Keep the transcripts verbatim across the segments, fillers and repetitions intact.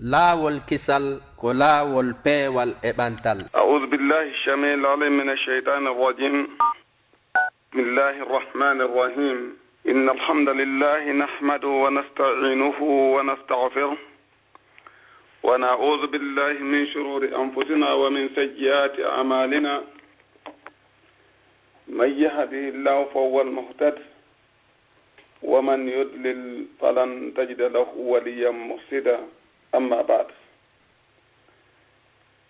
Laawol kisal ko laawol peewal e ɓantal. أعوذ بالله السميع العليم من الشيطان الرجيم. بسم الله الرحمن الرحيم. إن الحمد لله نحمده ونستعينه ونستغفره، ونعوذ بالله من شرور أنفسنا ومن سيئات أعمالنا. من يهده الله فهو المهتد، ومن يضلل فلن تجد له وليا مرشدا. أما بعد،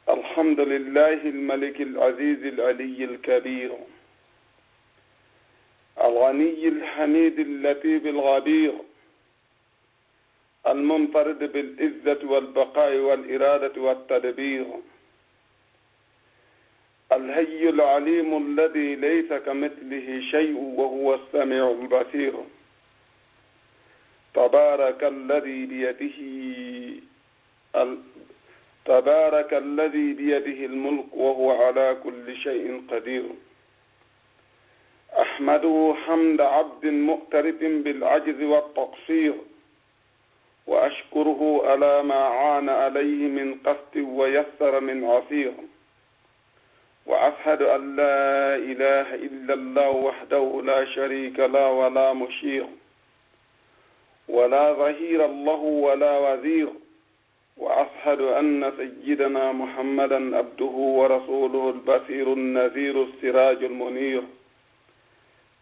الحمد لله الملك العزيز العلي الكبير، الغني الحميد اللطيف الخبير، المنفرد بالعزة والبقاء والإرادة والتدبير، الحي العليم الذي ليس كمثله شيء وهو السميع البصير. تبارك الذي بيده ال-، تبارك الذي بيده الملك وهو على كل شيء قدير. أحمده حمد عبد معترف بالعجز والتقصير، وأشكره على ما عان عليه من قصد ويسر من عسير. وأشهد أن لا إله إلا الله وحده لا شريك له ولا مشير، ولا ظهير له ولا وزير. وأشهد أن سيدنا محمدا عبده ورسوله البشير النذير السراج المنير،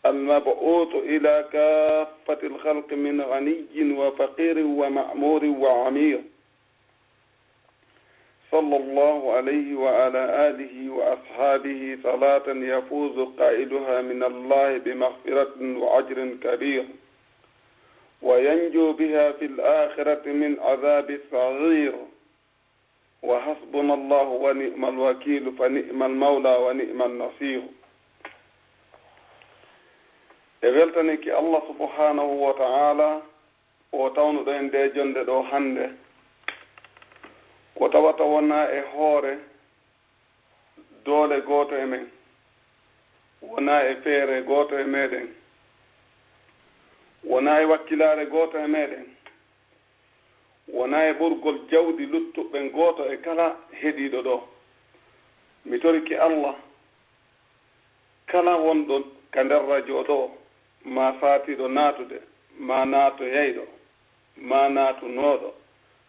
المبعوث إلى كافة الخلق من غني وفقير ومأمور وأمير، صلى الله عليه وعلى آله وأصحابه صلاة يفوز قائلها من الله بمغفرة وأجر كبير، وينجو بها في الآخرة من عذاب السعير. وحسبنا الله ونعم الوكيل، فنعم المولى ونعم النصير. E weltaniki Allah subhanahu wa ta'ala, o tawnuɗo en nde jonde ɗo hannde, ko tawata wonaa e hoore doole gooto e men, wonaa e feere gooto e meɗen, wonaa e wakkilaare gooto e meɗen, wonaa e ɓurgol jawdi luttuɓe gooto e kala heɗiiɗo ɗo. Mi torike Allah, kala wonɗo ka nder rajo ɗo, maa faatiiɗo naatude, maa naatoyayɗo, maa naatunooɗo,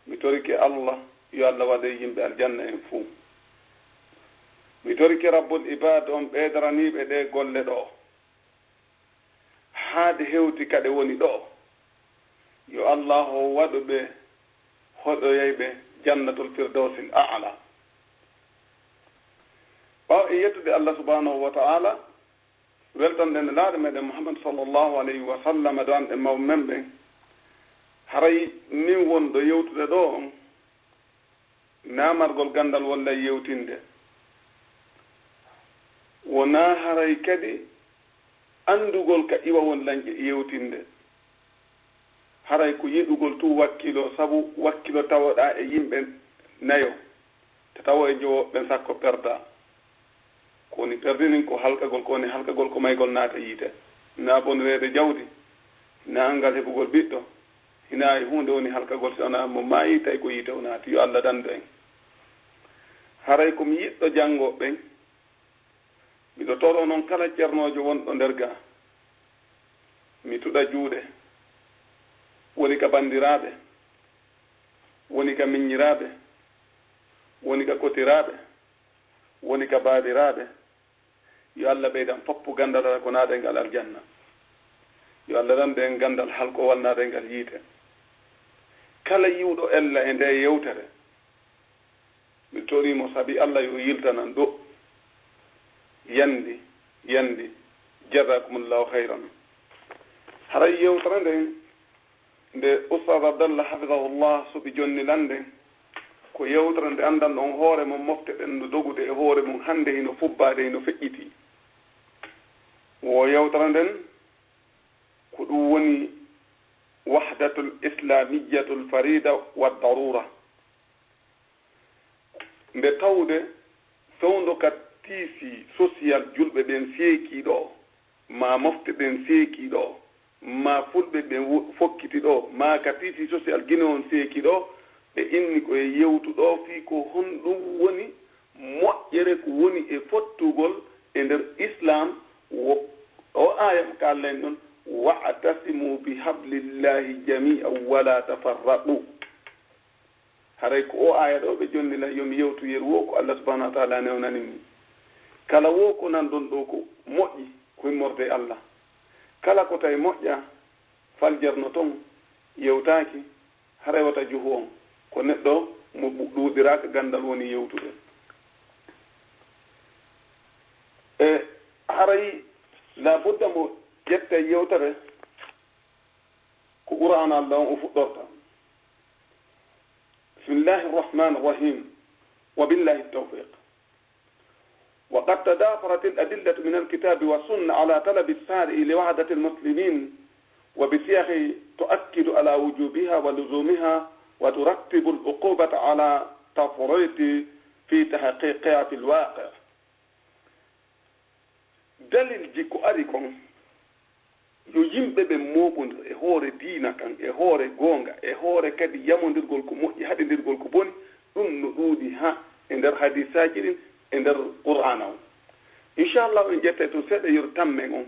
mi torike Allah, yo Allah waɗe yimɓe aljanna en fuu. Mi torike Rabbul Ibaad on ɓeydaraniiɓe ɗe golle ɗo, haa ɗe hewti ka ɗe woni ɗo. Yo Allaahu waɗu ɓe hoɗoyayɓe Jannatul Firdawsil A'la. Ɓaawo e yettude Allah subhanahu wa ta'ala, weltanɗen Nelaaɗo meɗen Muhammad sallallahu alayhi wa sallam, do'anɗen mawɓe men ɓen, haray min wonɗo yewtude ɗo on, naa margol ganndal walla yewtinde, wonaa haray kadi anndugol ka iwa won lanƴe yewtinde. Haray ko yiɗugol tun wakkilo, sabu wakkilo tawoɗaa e yimɓe nayo, te tawo e jowo ɓen sakko perdaa. Ko woni perdinin ko halkagol, ko woni halkagol ko maygol naata yiite, naa bonireede jawdi, naa anngal heɓugol ɓiɗɗo, hinaa e huunde woni halkagol si wonaa mo maayi, tawi ko yiite o naati. Yo Allah dandu en. Haray ko mi yiɗɗo janngooɓe ɓen, miɗo toroo non kala cernoojo wonɗo nder gaa, mi tuɗa juuɗe, woni ka banndiraaɓe, woni ka miññiraaɓe, woni ka kotiraaɓe, woni ka baabiraaɓe. Yo Allah ɓeydan foppu ganndal hara ko naata ngal aljanna. Yo Allah dandu en ganndal halkowal naata ngal yiite. Kala yi'uɗo ella e nde yewtere, mi torii mo sabi Allah yo yiltanan ɗo. Yandi, yandi, jazakumullahu khayran. Haray yewtere nden, nde Ustaz Abdallah hafidahullah suɓi jonni lan nden, ko yewtere nde anndan ɗon hoore mon, mofte ɗen no dogude e hoore mum hannde, hino fubbaade, hino feƴƴiti. Wo yewtere nden, ko ɗum woni Wahdatul Islamiyyatul Farida wa Darura. Nde tawde fewndo ka tiisi sosiyal julɓe ɓen seekii ɗo, maa mofte ɗen seekii ɗo, maa fulɓe ɓen wo-, fokkiti ɗo, maa ka tiisi sosiyal Gine on seekii ɗo, Ɓe inni ko e yewtu ɗoo fii ko honɗum woni moƴƴere ko woni e fottugol e nder Islaam, wo-, o aaya mo kaalɗen ɗon, "Wa'tasimu bi hablillahi jami'an wa la tafarraqu." Haray ko o aaya ɗoo ɓe jonni lan yo mi yewtu yeru woo ko Allah subhanahu wa ta'ala newnani mi. Kala woo ko nan ɗon ɗoo ko moƴƴi ko immorde e Allah. Kala ko tawi moƴƴaa, faljarno ton yewtaaki, haray wota juhu on. Ko neɗɗo mo ɓu-, ɗuuɗiraaka ganndal woni yewtude. E haray la budda mo ƴetta yewtere ko Qur'aan Allah on o fuɗɗorta. Bismillahi rahmani rahim. Wa billahi tawfiq. وقد تضافرت الأدلة من الكتاب والسنة على طلب الساري لوحدة المسلمين وبصيغ تؤكد على وجوبها ولزومها وترتب العقوبة على التفريط في تحقيقها في الواقع. Dalilji ko ari kon yo yimɓe ɓen mooɓondir e hoore diina kan, e hoore goonga, e hoore kadi yamondirgol ko moƴƴi, haɗindirgol ko boni, ɗum no ɗuuɗi haa e nder hadiisaaji ɗin, e nder Qur'aana on. Inchallahu, en ƴettay tun seeɗa yeru tammen on.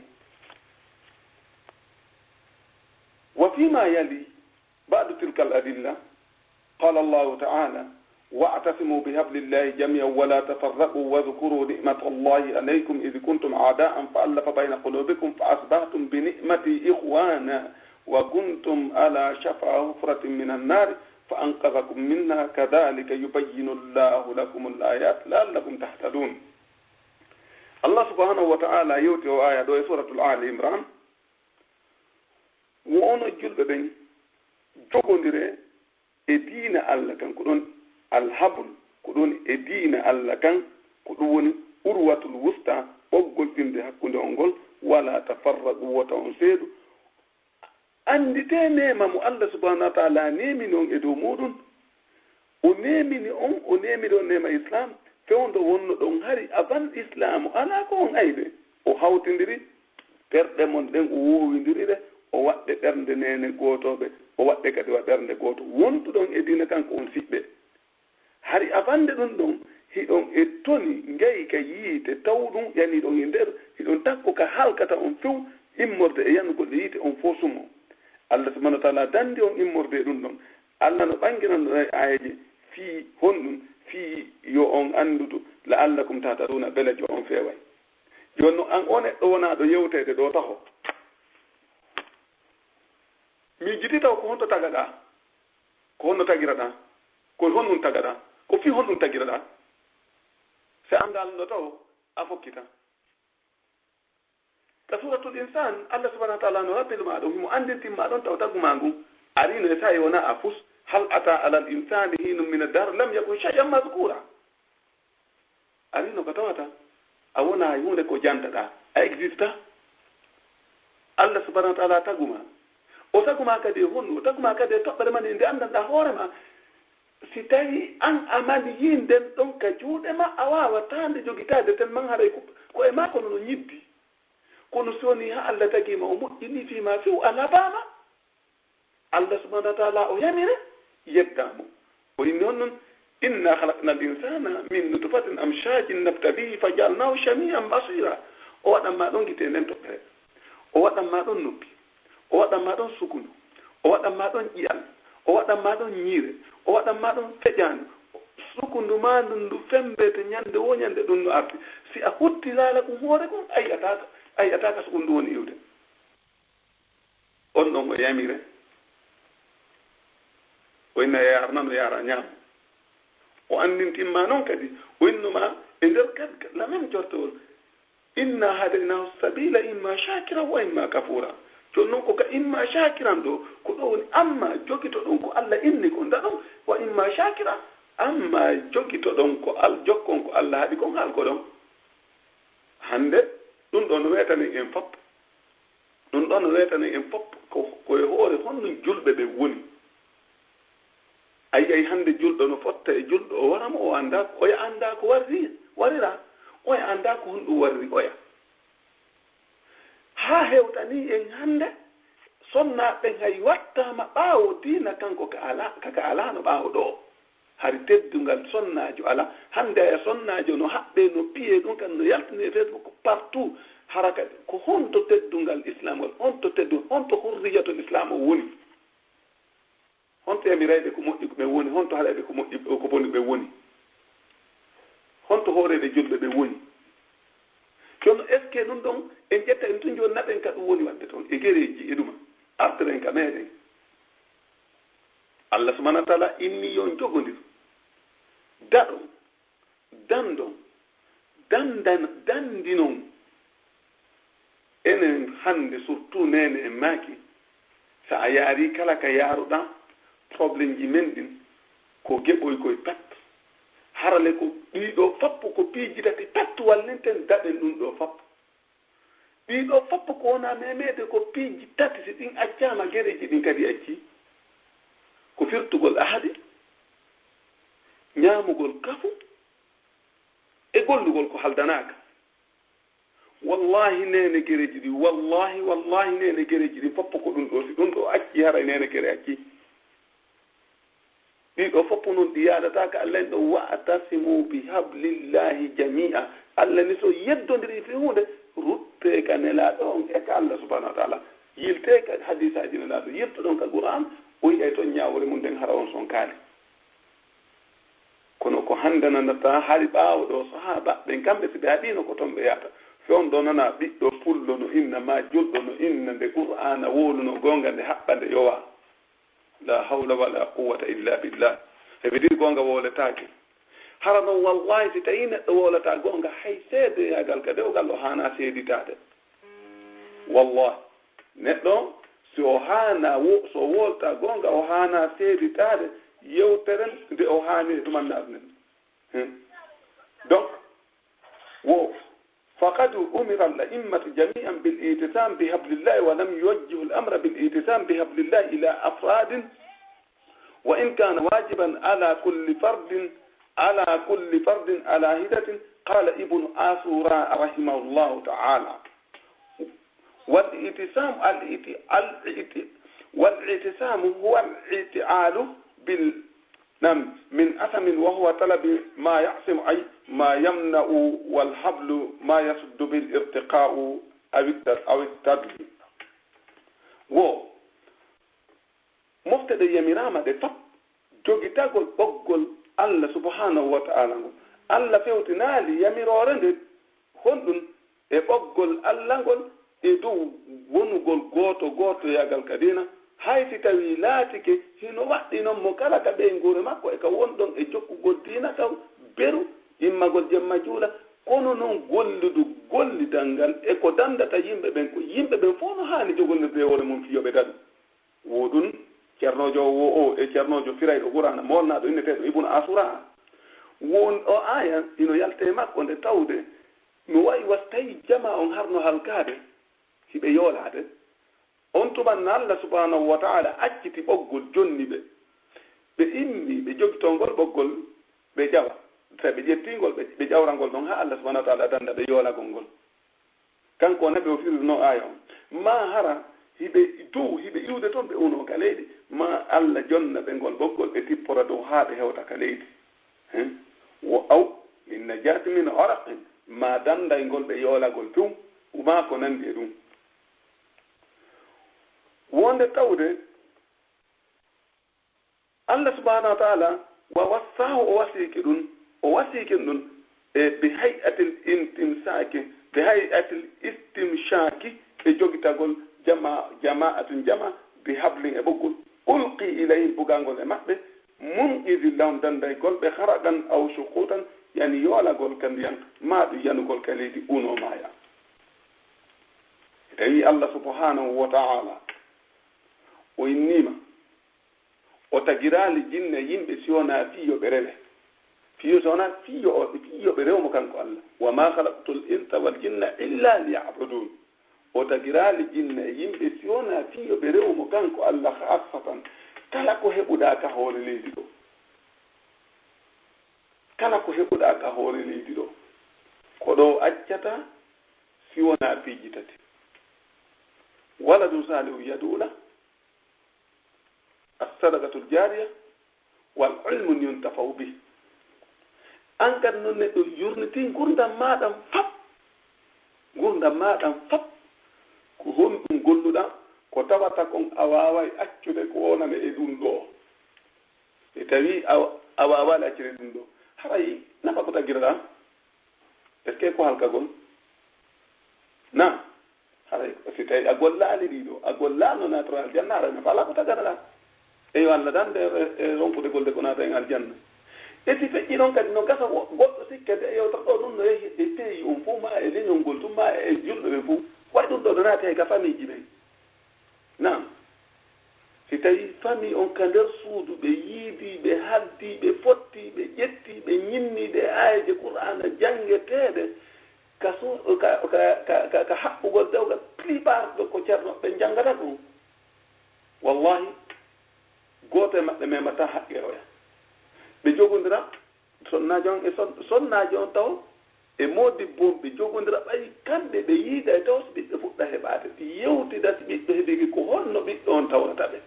وفيما يلي بعد تلك الأدلة، قال الله تعالى: "واعتصموا بحبل الله جميعا ولا تفرقوا واذكروا نعمة الله عليكم إذ كنتم أعداء فألف بين قلوبكم فأصبحتم بنعمته إخوانا وكنتم على شفا حفرة من النار فأنقذكم منها كذلك يبين الله لكم الآيات لعلكم تهتدون." Allah subhanahu wa ta'ala yewti o aaya ɗoo e Suuratul Aali Imraan, wo onon julɓe ɓen, jogondiree e diina Alla kan, ko ɗon alhabl, ko ɗon e diina Alla kan, ko ɗum woni urwatul wusta, ɓoggol fimde hakkunde on ngol, wala tafarraqu, wota on seedu. Annditee neema mo Alla subhanahu wa ta'ala neemini on e dow muuɗum. O neemini on, o neemini on neema Islaam, fewndo wonno ɗon hari avant Islaamu, alaa ko on aybe. O hawtindiri ɓerɗe mon ɗen, o woowindiri ɗe, o waɗɗe ɓernde neene gootooɓe, o waɗɗe kadi wa ɓernde gooto. Wonduɗon e diina kan ko on siɓɓe. Hari avant nde ɗum ɗon, hiɗon e toni, ngayi ka yiite tawɗum, yani hiɗon e nder, hiɗon takko ka halkata on few, immorde e yanugol e yiite on fow sumo. Allah subhanahu wa ta'ala dandi on immorde e ɗum ɗon. Allah no ɓanginana ɗon e aayeeje fii honɗum? Fii yo on anndudu, "la'allakum tahtaduna", bele jo on feeway. Jooni non, an o neɗɗo wonaaɗo yewteede ɗoo taho, miijiti taw ko honto tagaɗaa? Ko honno tagiraɗaa? Ko honɗum tagaɗaa? Ko fii honɗum tagiraɗaa? Si anndaano ɗoo taho, a fokkita. Ka Suuratul Insaan, Allah subhanahu wa ta'ala no rappel maa ɗon, himo anndintin maa ɗon taw tagu maa ngun. Ariino e saa'i wonaa a fus, "hal ataa alal insaani hiinun mina dahri lam yakun shay'an mazkuura." Ariino ko tawata a wonaa huunde ko jantaɗaa, a exista. Allah subhanahu wa ta'ala tagu maa. O tagu maa kadi e honɗum? O tagu maa kadi e toɓɓere maa nde anndanɗaa hoore maa. Si tawii an a mani yii nden ɗon ka juuɗe maa, a waawataa nde jogitaade ten man haray ko, ko e maa kono no ñiddi. Kono si wonii haa Allah tagii ma, o moƴƴinii fii maa few, a labaama. Allah subhanahu wa ta'ala o yamire, yeddaa mo. O inni on non, "Inna khalaqnal insana min nutfatin amshajin nabtalihi faja'alnahu sami'an basira." O waɗan maa ɗon gite nden toɓɓere. O waɗan maa ɗon noppi. O waɗan maa ɗon sukundu. O waɗan maa ɗon ƴi'al. O waɗan maa ɗon ñiire. O waɗan maa ɗon feƴaandu. Sukundu maa ndun ndu femmbete ñande woo ñande ɗun no arti. Si a hutti laala kun hoore kun, a yi'ataaka, a yi'ataaka sukundu woni iwde. On ɗon o yamire. O inna yaar nano, yaara ñaamo. O anndintin maa non kadi, o innu maa e nder kad-, la même jortewol. "Inna hadaynahu sabila imma shakiran wa imma kafura." Jooni non ko ka imma shakiran ɗoo, ko ɗoo woni amma jogitoɗon ko Allah inni kon daɗon, wa imma shakira, amma jogitoɗon ko Al-, jokkon ko Allah haɗi kon halkoɗon. Hannde, ɗum ɗoo no weetanin en fop. Ɗum ɗoo no weetanin en fop ko, ko e hoore honɗum julɓe ɓen woni. A yi'ay hannde julɗo no fotta e julɗo, o wara mo, o anndaa, oya anndaa ko warri, warira, oya anndaa ko honɗum warri oya. Haa hewtanii en hannde, Sonnaaɓe ɓen hay wattaama ɓaawo diina kanko ka ala, ka, ka alaano ɓaawo ɗoo. Hari teddungal sonnaajo ala. Hannde haya sonnaajo no haɓɓee, no piyee, ɗum kan no yaltinee Facebook partout. Hara kadi ko honto teddungal Islam ngal, honto teddu-, honto hurriyatul Islam o woni? Honto yamirayɓe ko moƴƴi ko ɓe woni, honto haɗayɓe ko moƴƴi, ko boni ɓe woni? Honto hooreede julɓe ɓe woni? Kono est-ce que ɗum ɗon en ƴetta en tun jooni naɓen ka ɗum woni waɗde toon e gereeji e ɗuma? Artiren ka meɗen. Allah subhanahu wa taala inni yo on jogondir. Daɗon, dandon, dandan, dandinon. Enen hannde, surtout neene en maaki, so a yaarii kala ka yaaruɗaa, problémeji men ɗin ko geɓoy koy pat. Harale ko ɗii ɗoo fappo ko piiji tati pat wallinten, daɗen ɗum ɗoo fappo. Ɗii ɗoo fappo ko wonaa memeede ko piiji tati, si ɗin accaama gereeji ɗin kadi accii. Ko firtugol ahadi, ñaamugol kafu, e gollugol ko haldanaaka. Wallahi neene gereeji ɗi, wallahi, wallahi neene gereeji ɗi foppo ko ɗum ɗoo. Si ɗum ɗoo accii, haray neene gere accii. Ɗii ɗoo foppo noon ɗi yaadataa ka Allah en ɗoo, "Wa'tasimu bi hablillahi jami'a." Allah ni so yeddondirii fii huunde, ruttee ka Nelaaɗo on e ka Allah subhanahu wa taala. Yiltee ka hadiisaaji Nelaaɗo, yiltuɗon ka Qur'aan, o yi'ay ton ñaawoore mum nden hara on sonkaali. Kono ko hannde nanata hari ɓaawo ɗoo sahaaba ɓen, kamɓe si ɓe haɗiino ko ton ɓe yahata. Fewndo ɗoo nana ɓiɗɗo pullo no inna, maa julɗo no inna, nde Qur'aana wowluno goonga, nde haɓɓa, nde yowa. La hawla wala quwwata illa billah. Heɓe diri goonga wowletaake. Hara non wallahi si tawii neɗɗo wowlataa goonga, hay seedeyaagal ka dewgal o haanaa seeditaade. Wallahi, neɗɗo si o haanaa wo-, so wowlataa goonga, o haanaa seeditaade yewtere nde o haani e ɗuman naatnen. Hmm. Donc, wo, faqad umira al-a'immatu jami'an bil i'tisam bi hablillah wa lam yuwajjihu al-amra bil i'tisam bi hablillah ila afradin wa in kana wajiban ala kulli fardin, ala kulli fardin ala hidatin, qala Ibnu Ashura rahimahullahu ta'ala. Wal i'tisam, al i'ti-, al i'ti-, wal i'tisam huwa al i'tialu bil, nam, min asamin wa huwa talabi ma ya'simu ay ma yamna'u wal hablu ma yasuddu bil irtiqa'u aw it-, aw it-, tadli. Wo, mofte ɗe yamiraama ɗe fap, jogitagol ɓoggol Allah subhanahu wa ta'ala ngol. Allah fewtinaali yamiroore nden, honɗun? E ɓoggol Allah ngol e dow wonugol gooto gootoyaagal ka diina, hay si tawii laatike hino waɗɗinon mo kala ka ɓeynguure makko e ka wonɗon e jokkugol diina kan beru, immagol jemma juula, kono non golludu gollidal ngal e ko dandata yimɓe ɓen, ko yimɓe ɓen fow no haani jogornirde e hoore mum fii yo ɓe daɗu. Wo ɗun, cernoojo o, wo o, e cernoojo firayɗo Qur'aana moolnaaɗo inneteeɗo Ibnu Ashura. Wo on, o aaya hino yalta e makko nde tawde no wa'i wa si tawii jamaa on harno halkaade, hiɓe yoolaade. On tuma no Allah subhanahu wa ta'ala acciti ɓoggol, jonni ɓe. Ɓe immi, ɓe jogitoo ngol ɓoggol, ɓe ƴawa. Tawi ɓe ƴettii ngol, ɓe, ɓe ƴawra ngol ɗon haa Allah subhanahu wa ta'ala dannda ɓe yoolagol ngol. Kanko o naɓi o firirnoo aaya on. Maa hara hiɓe dow, hiɓe iwde ton, ɓe unoo ka leydi, maa Allah jonna ɓe ngol ɓoggol, ɓe tippora dow haa ɓe hewta ka leydi. Hen? Wo aw lin najaati min gharaqin, maa danndayngol ɓe yoolagol few, maa ko nanndi e ɗum. Wonde tawde Allah subhanahu wa ta'ala wa wassaahu, o wasiiki ɗum, o wasiiki ɗum e bi hay'atil intimsaaki, bi hay'atil istimshaaki, e jogitagol jama-, jama'atun jama, bi hablin e ɓoggol, ulqi ilayhim, bugangol e maɓɓe, munqidin lahum, dandaygol ɓe, gharaqan aw shuqutan, yani yoolagol ka ndiyan, maa ɗum yanugol ka leydi, unoo maaya. Tawi Allah subhanahu wa ta'ala o inniima, o tagiraali jinne e yimɓe si wonaa fii yo ɓe rewe. Fii yo, si wonaa fii yo, fii yo ɓe rew mo kanko Allah. "Wa maa khalaqtul insa wal jinna illa liya'budun." O tagiraali jinne e yimɓe si wonaa fii yo ɓe rew mo kanko Allah khaassatan. Kala ko heɓuɗaa ka hoore leydi ɗoo. Kala ko heɓuɗaa ka hoore leydi ɗoo. Ko ɗoo accata si wonaa piiji tati. Waladun salihu yadu la, assadaqatul jariya, wal ilmun yuntafau bih. An kadi noon neɗɗo yurnitin ngurdam maaɗam fap, ngurdam maaɗam fap, ko honɗum golluɗaa, ko tawata kon a waaway accude ko wonane e ɗum ɗoo. Si tawii a, a waawaali accude ɗum ɗoo, haray nafa ko taggiraɗaa? Est-ce que ko halkagol? Na, haray si tawii a gollaali ɗii ɗoo, a gollaano naatoro aljanna, haray nafa alaa ko taggataɗaa. Eyo, Allah tan nde e, e ronkude golde ko naata en aljanna. E si feƴƴi noon kadi no gasa wo-, goɗɗo sikke nde yewta ɗoo ɗum no yehi e pays on fof, ma e leñol ngol tun, ma e julɓe ɓen fof. Way ɗum ɗoo no naati hay ka famille ji ɓen. Naam. Si tawii famille on ka nder suudu, ɓe yiidii, ɓe haldii, ɓe fottii, ɓe ƴettii, ɓe ñinnii ɗee aayeeje Qur'aana janngeteeɗe ka su-, ka, ka, ka, ka, ka haɓɓugol dewgal, plupart ɓe ko ceerno ɓe njanngata ɗum. Wallahi, gooto e maɓɓe memataa haqqeroya. Ɓe jogondira, sonnaajo on e son-, sonnaajo on taw e moodibbo on ɓe jogondira, ɓay kamɓe ɓe yiida e taw si ɓiɗɗo fuɗɗa heɓaade. Yewtida si ɓiɗɗo heɓike, ko honno ɓiɗɗo on tawrata ɓe.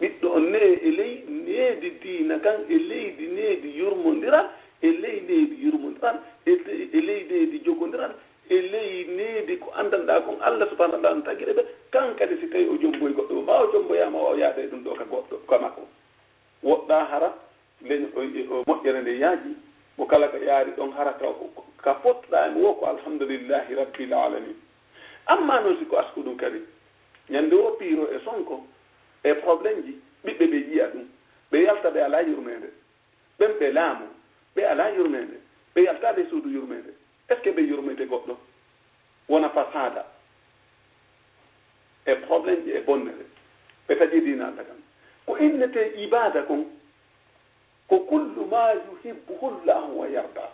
Ɓiɗɗo on ne e ley needi diina kan, e leydi needi yurmondiral, e ley needi yurmondiral, e ley, e ley needi jogondiral, e ley needi ko anndanɗaa kon Allah subhanahu wa ta'ala no tagiri ɓe. Kan kadi si tawi o jomboyi goɗɗo, ma o jomboyaama o yaada e ɗum ɗo ka goɗɗo, ka makko. Woɗɗaa hara, nden o, o moƴƴere nde yaaji, mo kala ka yaari ɗon hara ka, ka pottuɗaa e mo wo ko alhamdulillahi rabbil alamin. Amma noon si ko asku ɗum kadi, ñande wo piiro e sonko, e problème ji, ɓiɓɓe ɓe yiya ɗum, ɓe yalta ɓe alaa yurmeende. Ɓen ɓe laamu, ɓe alaa yurmeende, ɓe yaltaade suudu yurmeende. Est-ce que ɓe yurmeete goɗɗo? Wona fasaada e problème ji e bonnere. Ɓe taƴi diina Allah kan. Ko innetee ibaada kon, ko kullu ma yuhibbuhu Allahu wa yarda.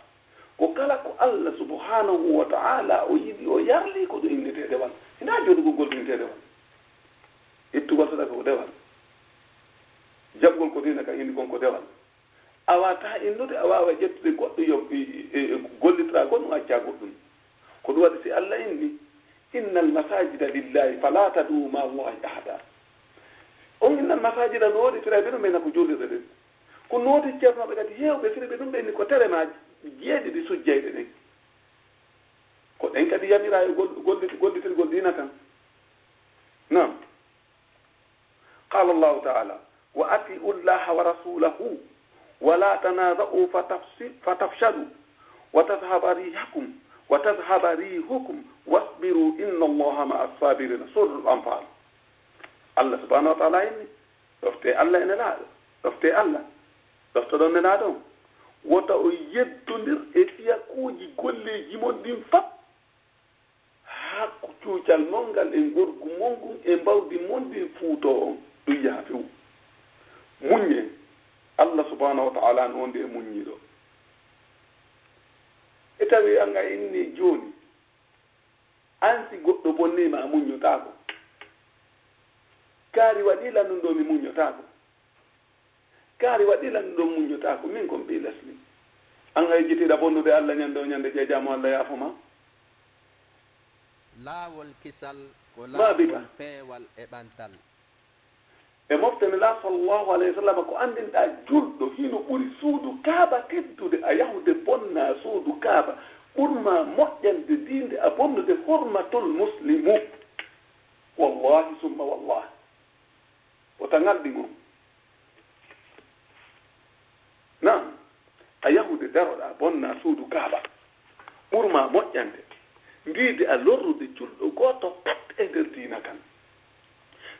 Ko kala ko Allah subhanahu wa ta'ala o yiɗi, o yarli, ko ɗum innetee dewal. Hinaa joɗugol gol innetee dewal. Ittugol sadaka ko dewal. Jaɓgol ko diina ka inni kon ko dewal. A waawataa innude, a waawaa ƴettude goɗɗo yo, e, e, e, gollitira ko ɗum accaa goɗɗum. Ko ɗum waɗi si Allah inni, "Innal masajida lillahi fala tad'u ma Allahi ahada." On innal masajida noodi fira ɓe ɗum ɓe na ko juulirɗe ɗen. Ko noodi ceernooɓe kadi heewɓe fira ɓe ɗum ɓe ni ko tere ma jeeɗiɗi sujjayɗe ɗen. Ko ɗen kadi yamira e gol-, gollit-, gollitirgol diina kan. Naam. Qala Allahu ta'ala, "Wa ati'u Allaha wa rasulahu, wa la tanaza'u fatafsi-, fatafshalu, wa tadhhaba rihakum, wa tadhhaba rihukum, wasbiru, inna Allaha ma'as sabirin." Suratul Anfal. Allah subhanahu wa ta'ala inni, ɗoftee Allah e Nelaaɗo, ɗoftee Allah, ɗoftoɗon Nelaaɗo on. Wota on yeddondir e fiyakuuji golleeji mon ɗin fap. Hakku cuucal mon ngal e ngorgu mon ngun e mbawdi mon ndin fuutoo on, ɗum yaha few. Muññee, Allah subhanahu wa ta'ala no wonde e muññiiɗo. E tawi an a inni jooni, an si goɗɗo bonnii ma a muññotaako. Kaari waɗii lan ɗum ɗo mi muññotaako. Kaari waɗi lan ɗon muññotaako, min kon ɓii lesdi. An a yejjitiiɗa bonnude Allah ñande o ñande jeejamo Allah yaafo ma? Laawol kisal ko laawol peewal e ɓantal. E mofte Nelaaɗo sallallahu alayhi wa sallam ko anndinɗaa julɗo hino ɓuri suudu Kaaba teddude a yahude bonna suudu Kaaba ɓurma moƴƴande diinde a bonnude hurmatul muslimu. Wallahi summa wallahi. Wota ngalɗin on. Naam, a yahude daroɗaa bonnaa suudu Kaaba ɓurma moƴƴande ndiide a lorrude julɗo gooto pat e nder diina kan.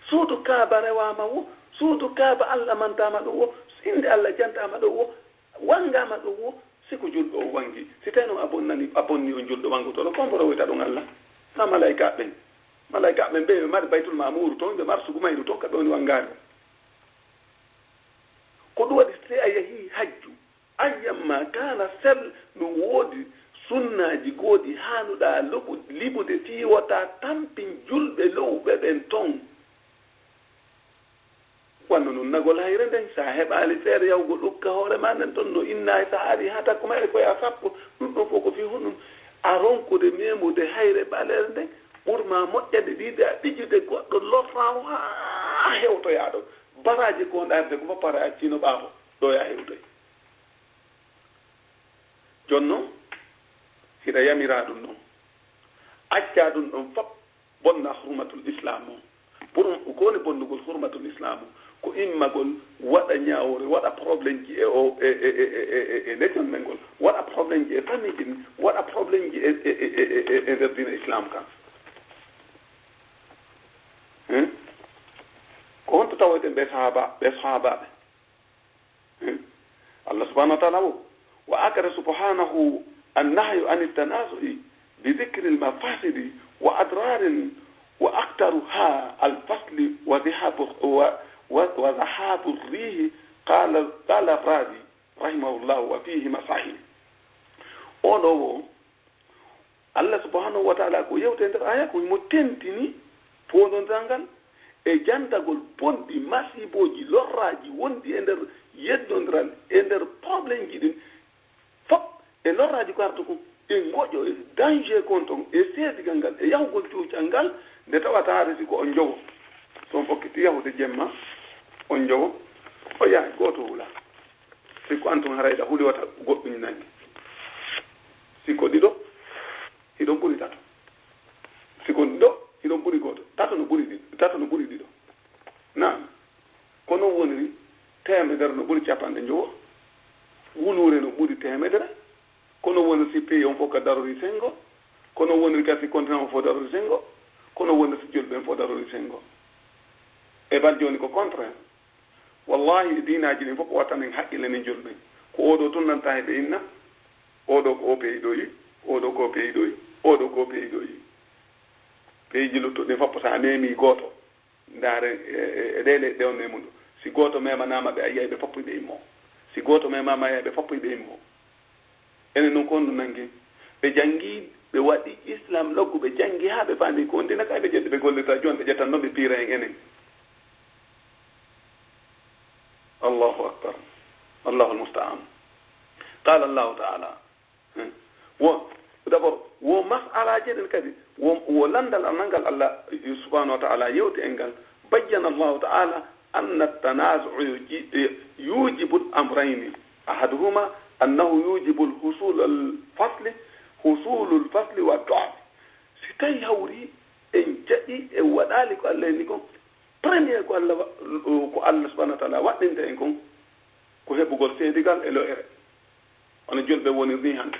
Suudu Kaaba rewaama wo, suudu Kaaba Allah mantaama ɗo wo, innde Allah jantaama ɗo wo, wanngaama ɗo wo, si ko julɗo o wanngi. Si tawii noon a bonnani, a bonni on julɗo wanngutoɗo, ko mbo rewita ɗum Allah? Maa malaykaaɓe ɓen. Malaykaaɓe ɓen ɓe ɓe mari Baytul Maamuuru toon, ɓe mari sugu mayru toon, ka ɓe woni wanngaade. Ko ɗum waɗi si a yahii hajju, ayyan ma kaana sell no woodi sunnaaji gooɗi haanuɗaa loɓu-, liɓude fii wota tampin julɓe lowɓe ɓen toon. Wano nunnagol hayre nden, si a heɓaali feere yahugol ukka hoore maa nden ton, no innaay si a arii haa takko maa e ko yaa sappo, ɗum ɗon fof ko fii honɗum? A ronkude meemude hayre ɓaleere nden, ɓurma moƴƴande, ɗiɗa ɓijude goɗɗo lorraamo haa hewtoyaa ɗo. Baraaji ko wonɗa heɓde ko fof para accino ɓaawo ɗo ya hewtoy. Jooni noon, hiɗa yamiraa ɗum ɗon. Accaa ɗum ɗon fof bonna hurmatul Islam o. Pour ko woni bonnugol hurmatul Islam o? Ko immagol waɗa ñaawoore, waɗa problème ji e o, e, e, e, e, e, e leñol men ngol, waɗa problème ji e famille ji ɗin, waɗa problème ji e, e, e, e, e, e nder diina Islam kan. Hmm? Ko honto tawoyten ɓe sahaba, ɓe sahabaaɓe? Hmm? Allah subhanahu wa ta'ala o, wa akada subhanahu annahyu an tanazu'i bi dhikri al-mafasidi wa adrarin wa aktaruha al-fasli wa dhahabu, wa, wa, wa dhahabu rihi, qala, qala Razi rahimahullah wa fihi masail. Oɗo o, Allah subhanahu wa ta'ala ko yewte nder aya ko himo tentini foondondiral ngal e jantagol bonɗi, masibooji, lorraaji wonɗi e nder yeddondiral, e nder problème ji ɗin fof, e lorraaji ko arta kon, e ngoƴo, e danger kon ton, e seedigal ngal, e yahugol cuucal ngal, nde tawata hari si ko on jowo. So on fokkiti yahude jemma, on jowo, o yahay gooto hula. Si ko an tun haray ɗa huli wata goɗɗum nangi. Si ko ɗiɗo, hiɗon ɓuri tato. Si ko ɗiɗo, hiɗon ɓuri gooto. Tato no ɓuri ɗiɗo. Tato no ɓuri ɗiɗo. Naam. Ko non woniri, teemedere no ɓuri capanɗe njowo. Wuluure no ɓuri teemedere. Ko non woniri si pays on fof ka darori sengo. Ko non woniri ka si continent on fof darori sengo. Ko non woniri si julɓe ɓen fof darori sengo. E bal jooni ko contraire. Wallahi, e diinaaji ɗin fof ko watta men haqqille nen julɓe. Ko oo ɗoo tun nanta heɓe inna, oo ɗoo ko oo pays ɗoo yi, oo ɗoo ko oo pays ɗoo yi, oo ɗoo ko oo pays ɗoo yi. Pays ji luttuɗi ɗin fof, so a meemi gooto, ndaare e, e, e ɗee leƴƴi ɗe on meemuɗo. Si gooto meemanaama ɓe, a yi'ay ɓe fof ɓe immoo. Si gooto meemaama, a yi'ay ɓe fof ɓe immoo. Enen non ko honɗum nangi? Ɓe janngi, ɓe waɗi Islam loggu, ɓe janngi haa ɓe faami ko on diina ka, ɓe ƴetti, ɓe gollirta jooni, ɓe ƴettan non ɓe piira en enen. Allahu akbar. Allahu almusta'an. Qala Allahu ta'ala. Hmm. Wo, d'abord, wo mas'alaaji ɗin kadi, wo, wo lanndal anngal Allah subhanahu wa ta'ala yewti en ngal. Bayyana Allahu ta'ala anna at-tanazu'a yuji-, yujibu al-amrayni. Ahaduhuma annahu yujibu al-husul al-fasli, husul al-fasli wa ad-du'f. Si tawi hawri en jaɓi, en waɗaali ko Allah inni kon, premier ko Allah wa-, ko Allah subhanahu wa ta'ala waɗɗinta en kon, ko heɓugol seedigal e lo'ere. Hono julɓe woniri ni hannde.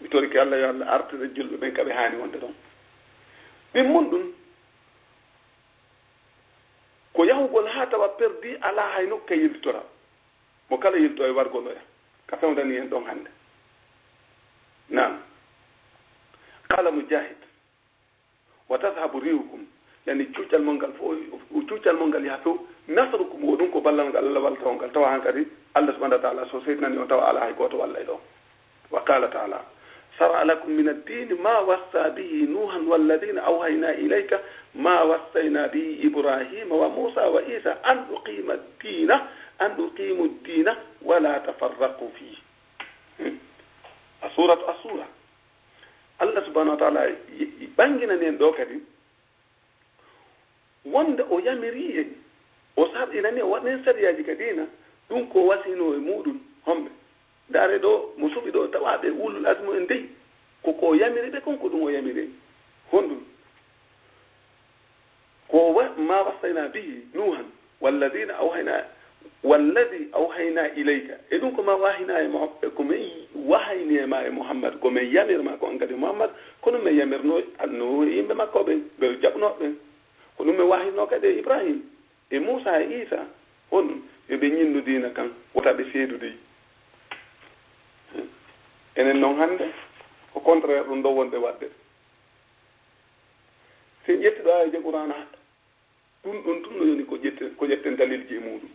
Mi torike Allah yo Allah artire julɓe ɓen ka ɓe haani wonde ɗon. Ɗimmun ɗun, ko yahugol haa tawa perdi alaa hay nokku ka yiltitora. Mo kala yilto e wargol oya. Ka fewndani en ɗon hannde. Naam. Qala Mujahid, "Wa tadhhabu rihukum." Yani cuucal mon ngal fof, cuucal mon ngal yaha few. "Nasrukum", wo ɗum ko ballal ngal Allah wallata on ngal. Tawa hankadi Allah subhanahu wa ta'ala so seytinani on tawa alaa hay gooto walla e ɗon. Wa qala ta'ala, "Shara'a lakum min ad-dini ma wassa bihi Nuhan walladhina awhayna ilayka ma wassayna bihi Ibrahima wa Musa wa Isa an uqima ad-dina, an uqimu ad-dina wa la tafarraqu fihi." Hmm. A suuratu As-Suura. Allah subhanahu wa ta'ala y-, y-, ɓanginani en ɗo kadi, wonde o yamiri en, o sar'inani, o waɗani en sariyaaji ka diina, ɗum ko wasino e muɗum, homɓe. Ndaare ɗo, mo suɓi ɗo, tawa ɓe ulul azmu en dey, ko ko yamiri ɓe kon, ko ɗum o yamiri en. Honɗum? Ko wa-, ma wassayna bihi Nuhan, walladhina awhayna, walladhi awhayna ilayka. E ɗum ko ma wahayna e Muham-, ko men wahayni e ma e Muhammad, ko men yamir ma ko an kadi Muhammad, ko ɗum men yamirno Nuhu e yimɓe makko ɓen, ɓe o jaɓno ɓen. Ko ɗum men wahayno kadi e Ibrahim, e Musa, e Isa, honɗum? Yo ɓe ñinnu diina kan, wota ɓe seedu dey. Enen non hannde, ko contraire ɗum ɗo wonɓe waɗde. Si en ƴetti ɗo aayeeje Qur'aana, ɗum ɗon tun no yoni ko ƴetten, ko ƴetten dalilji e muɗum.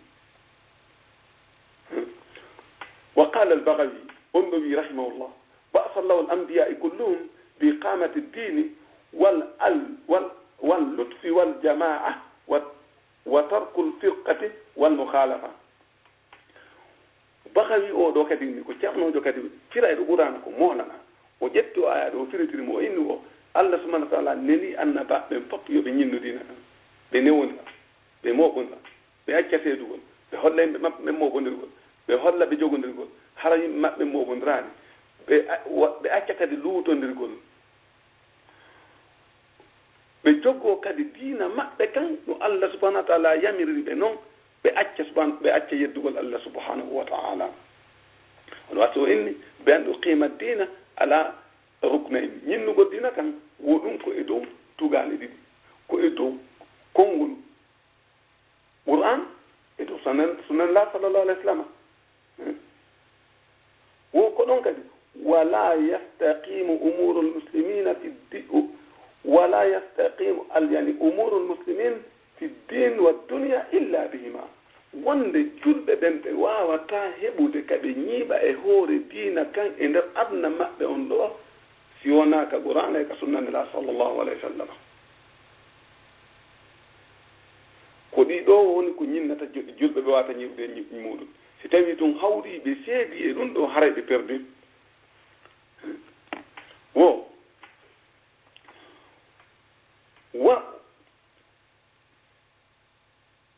Wa qala al-Baghawi, on ɗo wi rahimahullah, ba'atha Allahu al-anbiya'a kulluhum bi iqamati ad-dini wal, al, wal, wal lutfi wal jama'a wa, wa tarkul firqati wal mukhalafa. Bahawi o ɗo kadi ni ko ceernoojo kadi, fira e ɗo Qur'aana ko moolana. O ƴetti o aya ɗo, o firitiri mo, o inni o, Allah subhanahu wa taala neli annabaaɓe ɓen fof yo ɓe ñinnu diina kan, ɓe newondira, ɓe mooɓondira, ɓe acca seedugol, ɓe holla yimɓe maɓɓe ɓen mooɓondirgol, ɓe holla ɓe jogondirgol, hara yimɓe maɓɓe mooɓondiraali, ɓe a-, wa-, ɓe acca kadi luutondirgol. Ɓe jogoo kadi diina maɓɓe kan, no Allah subhanahu wa taala yamiriri ɓe non, ɓe acca subhan-, ɓe acca yeddugol Allah subhanahu wa taala. Hono wasi o inni, ɓe anndu qiima diina ala rukna en. Ñinnugol diina kan, wo ɗum ko e dow tugaale ɗiɗi. Ko e dow konngol Qur'an, e dow sunan, sunan la sallallahu alayhi wa sallam. Wo ko ɗon kadi, wala yastaqimu umurul muslimina fi di-, wala yastaqimu al, yani, umurul muslimin fi din wa dunya illa bihima. Wonde julɓe ɓen ɓe waawataa heɓude ka ɓe ñiiɓa e hoore diina kan e nder aduna maɓɓe on ɗoo, si wonaa ka Qur'aana e ka sunna Nelaaɗo sallallahu alayhi wa sallam. Ko ɗii ɗoo woni ko ñinnata ju-, julɓe ɓe waawata ñiiɓude e ñi-, muuɗum. Si tawii tun hawrii ɓe seedii e ɗum ɗoo, haray ɓe perdi. Wo, wa,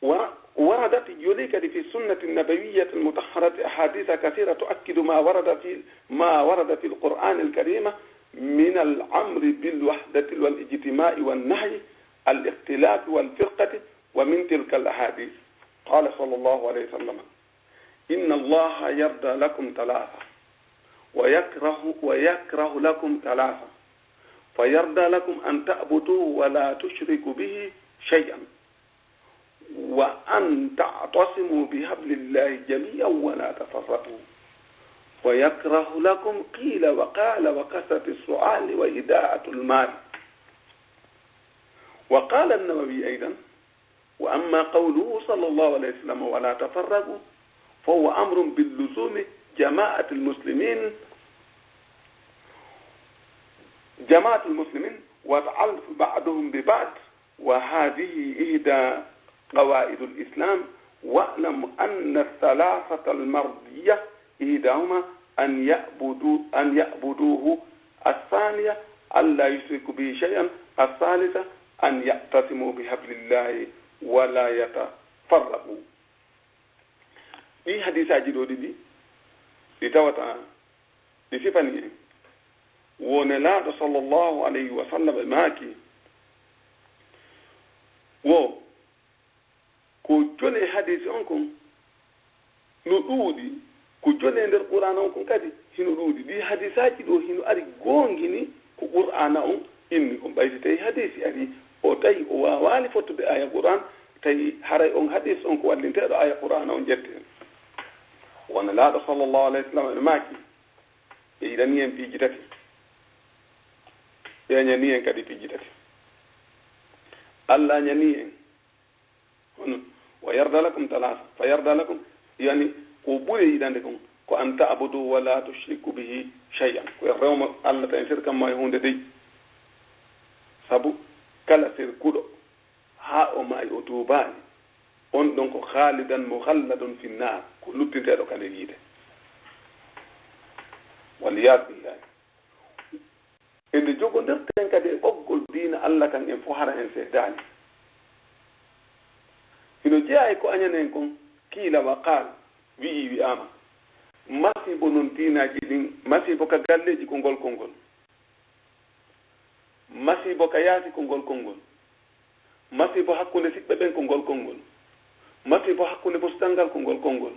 ورد، وردت، jolii kadi في السنة النبوية المطهرة أحاديث كثيرة تؤكد ما ورد في، ما ورد في القرآن الكريم من الأمر بالوحدة والاجتماع والنهي عن الاختلاف والفرقة ومن تلك الأحاديث. قال صلى الله عليه وسلم: إن الله يرضى لكم ثلاثة ويكره، ويكره لكم ثلاثة، فيرضى لكم أن تعبدوه ولا تشركوا به شيئا، وأن تعتصموا بحبل الله جميعا ولا تفرقوا، ويكره لكم قيل وقال وكثرة السؤال وإضاعة المال. وقال النووي أيضا: وأما قوله صلى الله عليه وسلم: ولا تفرقوا، فهو أمر بلزوم جماعة المسلمين، جماعة المسلمين، وتألف بعضهم ببعض، وهذه إحدى قواعد الإسلام، واعلم أن الثلاثة المرضية إحداهما أن يعبدوا، أن يعبدوه، الثانية ألا يشركوا به شيئا، الثالثة أن يعتصموا بحبل الله ولا يتفرقوا. Ɗii hadiisaaji ɗoo ɗiɗi, ɗi tawata ɗi sifani en, wo Nelaaɗo sallallahu alayhi wa sallam e maaki, wo ko jole hadiisi on kon no ɗuuɗi, ko jole nder Qur'aana on kon kadi hino ɗuuɗi. Ɗii hadiisaaji ɗoo hino ari goongini ko Qur'aana on inni kon. Ɓay si tawi hadiisi ari, o tawi o waawaali fottude aaya Qur'aan, tawi haray on hadiis on ko wallinteeɗo aaya Qur'aana on ƴettee. Wo Nelaaɗo sallallahu alayhi wa sallam ene maaki, ɓe yiɗanii en piiji tati, ɓe añanii en kadi piiji tati. Alla añanii en hono, wa yarda lakum talata, fa yarda lakum, yani, ko ɓuri yiɗande kon, ko an ta'budu wa la tushriku bihi shay'an, ko en rewma Alla tan, en sirkan mo e huunde dey. Sabu kala sirkuɗo haa o maayi o tuubaali, on ɗon ko khalidan mukhalladun fi nnar, ko luttinteeɗo ka nder yiite. Wal iyaazu billahi. E nde jogondirten kadi e ɓoggol diina Alla kan, en fof hara en seedaani. Hino jeyaa e ko añanen kon, kiila wa qaal, wi'i wi'aama. Masiibo non diinaaji ɗin, masiibo ka galleeji ko ngol konngol. Masiibo ka yaasi ko ngol konngol. Masiibo hakkunde siɓɓe ɓen ko ngol konngol. Masiibo hakkunde musital ngal ko ngol konngol.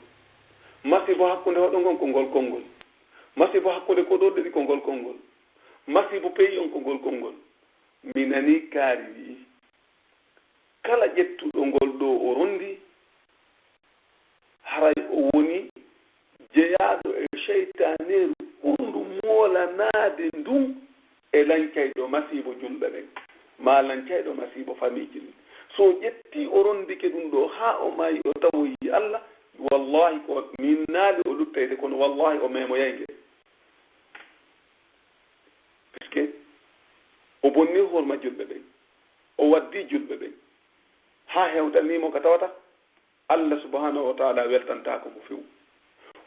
Masiibo hakkunde hoɗo ngon ko ngol konngol. Masiibo hakkunde koɗorɗe ɗi ko ngol konngol. Masiibo peyi on ko ngol konngol. Mi nanii kaari wi'i, kala ƴettuɗo ngol ɗoo o rondi, haray o woni jeyaaɗo e seytaaneeru ɓurndu moolanaade ndun e lancayɗo masiibo julɓe ɓen, maa lancayɗo masiibo famiiji ɗin. So o ƴettii o rondike ɗun ɗoo haa o maayi o tawoyi Alla, wallahi ko minnaali o luttayde, kono wallahi o meemoyay nge. Puisque o bonni horma julɓe ɓen, o waddi julɓe ɓen, haa hewtanii mo ka tawata Alla subhanahu wa taala weltantaako mo few.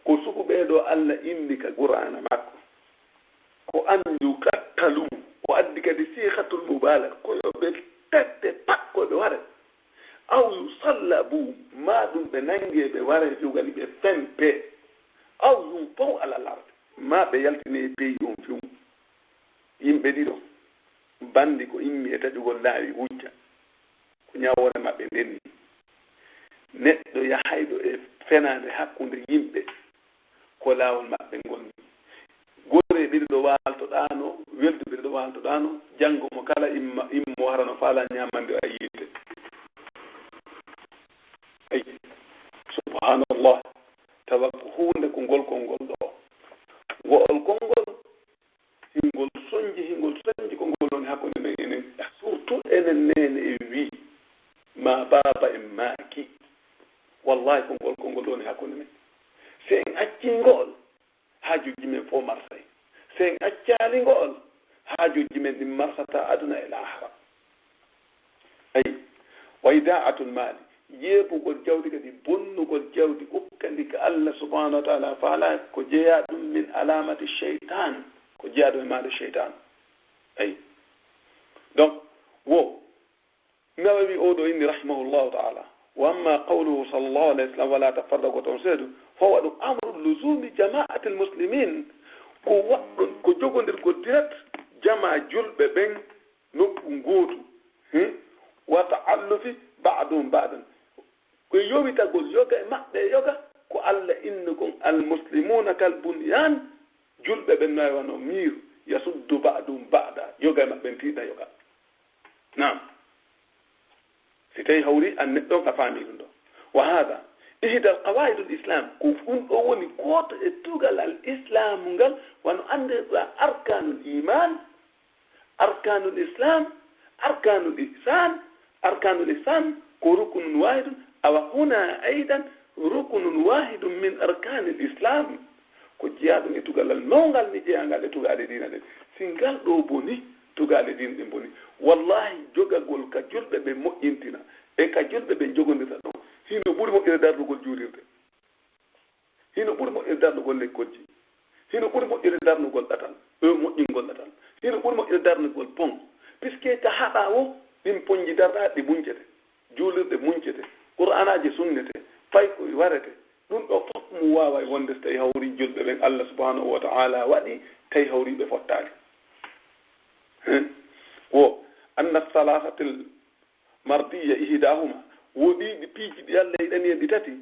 Ko suku ɓee ɗoo Alla inni ka Qur'aana makko, ko an yuqattalu, O addi kadi siixatul mubaalaga, ko yo ɓe tette pat ko ɓe ware. Aw yusallabu, maa ɗum ɓe nannge ɓe ware, jogani ɓe fempe. Aw yunfaw alal ardi, maa ɓe yaltine e pays on few. Yimɓe ɗiɗo, banndi ko immi e taƴugol laawi wujja, ko ñaawoore maɓɓe ndenni. Neɗɗo yahayɗo e fenaande hakkunde yimɓe, ko laawol maɓɓe ngonni. Goree ɗiɗo ɗo waaltoɗaano, welduɓe ɗiɗo waaltoɗaano, janngo mo kala imma, immo hara no faala ñaamande o e yiite. Ay, subhanallah, tawa ko huunde ko ngol konngol ɗo. Ngo'ol konngol, hingol soñji, hingol soñji ko ngol woni hakkunde men enen, surtout enen neene e wii, ma baaba en maaki. Wallahi ko ngol konngol woni hakkunde men. Si en accii ngo'ol, haajooji men fof marsay. Si en accaali ngo'ol, haajooji men ɗin marsataa aduna e laahara. Ay, wa ida'atul maali, yeebugol jawdi kadi, bonnugol jawdi, ukka ndi ka Allah subhanahu wa ta'ala faala, ko jeyaa ɗum min alamati shaytan, ko jeyaa ɗum e maande shaytan. Ay. Donc, wo, Nawawi o ɗo inni rahimahullahu ta'ala, wa amma qawluhu sallallahu alayhi wa sallam, wala tafarraqu, toon seedu, fawa ɗum amru luzumi jama'atil muslimin, ko waɗɗon, ko jogondirgol direct jama julɓe ɓen nokku ngootu, hmm? Wa ta'allufi ba'duhum ba'dan. Ko yowitagol yoga e maɓɓe e yoga, ko Allah inni kon al muslimuna kal bunyan, julɓe ɓen no e wano miir, yasuddu ba'duhum ba'da, yoga e maɓɓe tiiɗa yoga. Naam. Si tawi hawri an neɗɗo on a faami ɗum ɗo. Wa hada ihda al qawaidul islam, ko ɗum ɗo woni gooto e tugal al islam ngal, wano anndirɗa arkanul iman, arkanul islam, arkanul ihsan, arkanul ihsan ko rukunun wahidun, awa huna aidan rukunun wahidun min arkanil islam. Ko jeyaa ɗum e tugalal mawngal ni jeyangal e tugaale diina ɗen. Si ngal ɗo boni, tugaale diina ɗen boni. Wallahi, jogagol ka julɓe ɓe moƴƴintina e ka julɓe ɓe jogondirta ɗon, hino ɓuri moƴƴude darnugol juulirde. Hino ɓuri moƴƴude darnugol lekkolji. Hino ɓuri moƴƴude darnugol ɗatal, e moƴƴingol ɗatal. Hino ɓuri moƴƴude darnugol pon. Puisque ka haɗa wo, ɗin ponji darɗa ɗi muñcete. Juulirɗe muñcete. Qur'anaaji sunnete. Paykoy warete. Ɗum ɗo fof mo waaway wonde so tawi hawri julɓe ɓen Allah subhanahu wa ta'ala waɗi, tawi hawri ɓe fottaali. Hen. Wo, anna salasatil mardiya ihdahuma. Wo ɗi, ɗi piiji ɗi Allah yiɗani en ɗi tati.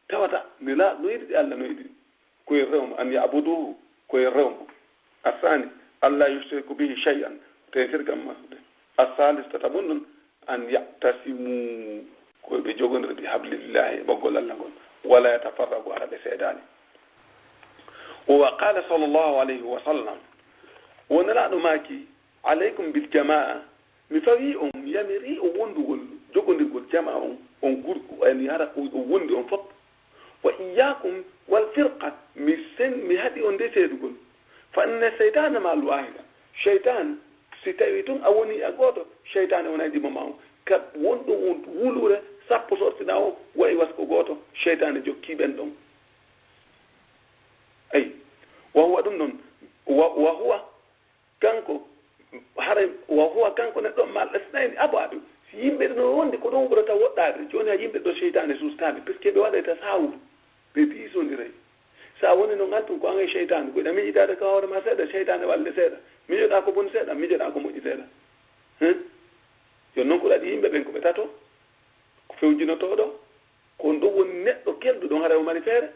Tawata Nelaaɗo no yiɗi ɗi, Allah no yiɗi ɗi. Ko en rewmo, an ya'buduhu, ko en rewmo. Asani, Allah yushriku bihi shay'an, te en sirkan masude. Asalis, tata mun ɗon, an ya'tasimu, ko ɓe jogondir bi hablillahi, e ɓoggol Allah ngol. Wala yatafarraqu, hara ɓe seedaani. O wa qala sallallahu alayhi wa sallam, wo Nelaaɗo maaki, alaykum bil jamaa, mi fawi on, mi yamiri on wondugol, jogondirgol jamaa on, on gurku, yani hara ko on wondi on fof. Wa iyyakum wal firqa, mi sen, mi haɗi on nde seedugol. Fa inna shaytana ma al wahida, shaytan, si tawi tun a woni a gooto, shaytane wona e ɗimo ma on. Ka wonɗo won wuluure sappo sortina o, wayi was ko gooto, shaytane jokki ɓen ɗon. Ay, wa huwa ɗum ɗon, wa, wa huwa, kanko, haray, wa huwa, kanko neɗɗo, mal isnayni abadu. Si yimɓe no wondi ko ɗon ɓurata woɗɗaade, jooni a yimɓe ɗo seytaane sustaade, puisque ɓe waɗay tasawur, ɓe diisondiray. So a woni no ngal tun, ko an e seytaane, ko ɗa miijitaade ka hoore ma seeɗa, seytaane walle seeɗa. Miijoɗaa ko boni seeɗa, miijoɗaa ko moƴƴi seeɗa. Hein? Yo non ko ɗaɗi yimɓe ɓen ko ɓe tato, ko fewjinotooɗo, ko on ɗon woni neɗɗo kelɗuɗo, haray o mari feere.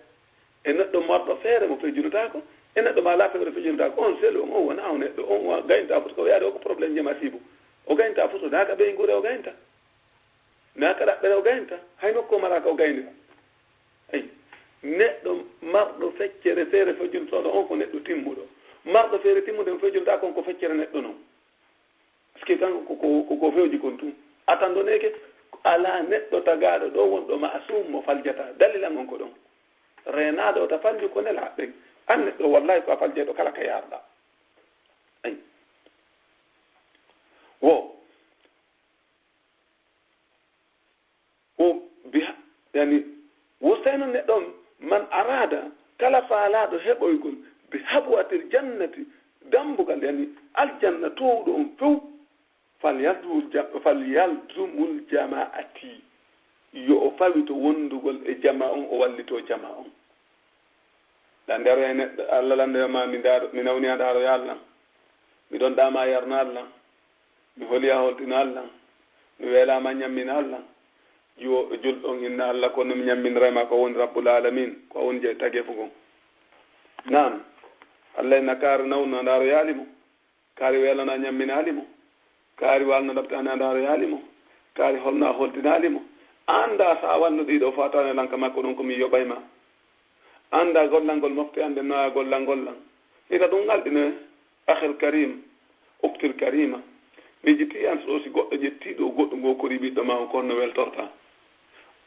E neɗɗo marɗo feere mo fejjunotaako, e neɗɗo mo alaa feere fejjunotaako, on selu on, on wonaa o neɗɗo, on wa-, gayntaa fof ko yaade o ko problème je masiibo. O gayntaa fof so naaka ɓeynguure o gaynta. Naaka ɗaɓɓere o gaynta, hay nokku o maraaka o gaynira. Eyi, neɗɗo marɗo feccere feere fejjunotooɗo on ko neɗɗo timmuɗo. Marɗo feere timmude mo fejjunotaako on ko feccere neɗɗo non. Parce que kanko ko, ko, ko, ko fewji kon tun. Atandoneeke, alaa neɗɗo tagaaɗo ɗo wonɗo ma'asum mo faljata. Dalilan on ko ɗon. Reenaaɗo o ta falju ko nelaaɓe ɓen. An neɗɗo, wallahi, ko a faljayɗo kala ka yaarɗa. Ay. Wo. O biha, yani, wo seyno neɗɗo on, man arada, kala faalaaɗo heɓoygol, bi habwatil jannati, Dambugal, yani aljanna toowɗo on few, falyalzumul ja-, falyalzumul jamaati, yo o fawito wondugol e jama on, o wallito jama on. Lannde aroya neɗɗo, Allah lanndoya ma, mi ndaaro, mi nawniya ndaaroya Allah, mi ɗon ɗaama yarna Allah, mi holiya holɗina Allah, mi weelaama ñammina Allah. Yo julɗo on inna Allah, kono mi ñamminray ma ko woni Rabbul Alamin, ko woni je tagefugo. Naam, Allah inna kaari nawna ndaaroyaali mo, kaari weelana ñamminaali mo, kaari waalna ɗaɓtaani a ndaaroyaali mo, kaari holna holtinaali mo. Annda sa wanno ɗiɗo fatane lanka makko ɗon ko mi yoɓay ma. Annda gollangol mofte an nden no a gollangol lan. Hita ɗum ngalɗine, akhil karim, uktil karima. Miiji ti an so si goɗɗo ƴetti ɗo goɗɗo ngo kori ɓiɗɗo ma on, ko honno weltorta?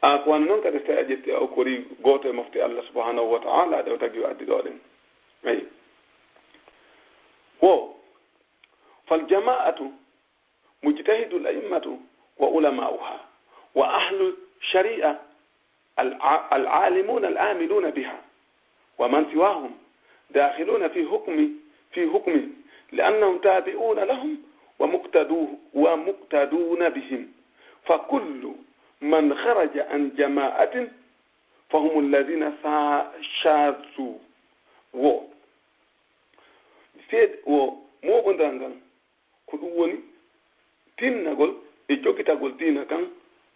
A ko wano non kadi so tawi a ƴetti a o kori gooto e mofte Allah subhanahu wa ta'ala ɗe o tagi o addi ɗo ɗen. Ayi. Wo, fal jama'atu mujtahidul a'immatu wa ulama'uha wa ahlu shari'a الع-، العالمون العاملون بها، ومن سواهم داخلون في حكم، في حكمه، لأنهم تابعون لهم ومقتدو-، ومقتدون بهم، فكل من خرج عن جماعة فهم الذين شا-، شاذوا. Wo, seed-, wo mooɓondiral ngal, ko ɗum woni tinnagol e jogitagol diina kan,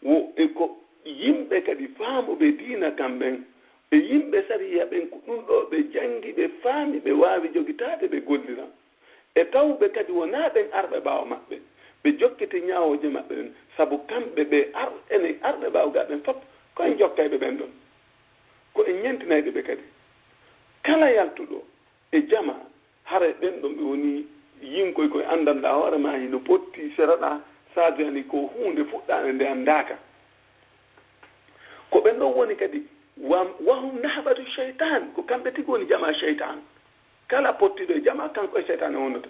wo e ko yimɓe kadi faamuɓe diina kan ɓen, e yimɓe sariya ɓen, ko ɗum ɗo ɓe janngi, ɓe faami, ɓe waawi jogitaade, ɓe gollira. E tawɓe kadi wonaa ɓen arɓe ɓaawo maɓɓe, ɓe jokkiti ñaawooje maɓɓe ɗen, sabu kamɓe ɓe ar-, enen arɓe ɓaawo gaa ɓen fof, ko en jokkayɓe ɓen ɗon. Ko en ñentinayɓe ɓe kadi. Kala yaltuɗo e jama, haray ɓen ɗon ɓe woni yinkoy koye anndanɗaa hoore maa, hino potti seraɗaa, saadu yani ko huunde fuɗɗaande nde anndaaka. Ko ɓen ɗon woni kadi wa-, wahum nahbatu shaytan, ko kamɓe tigi woni jama shaytan. Kala pottiɗo e jama, kanko e shaytan wonata.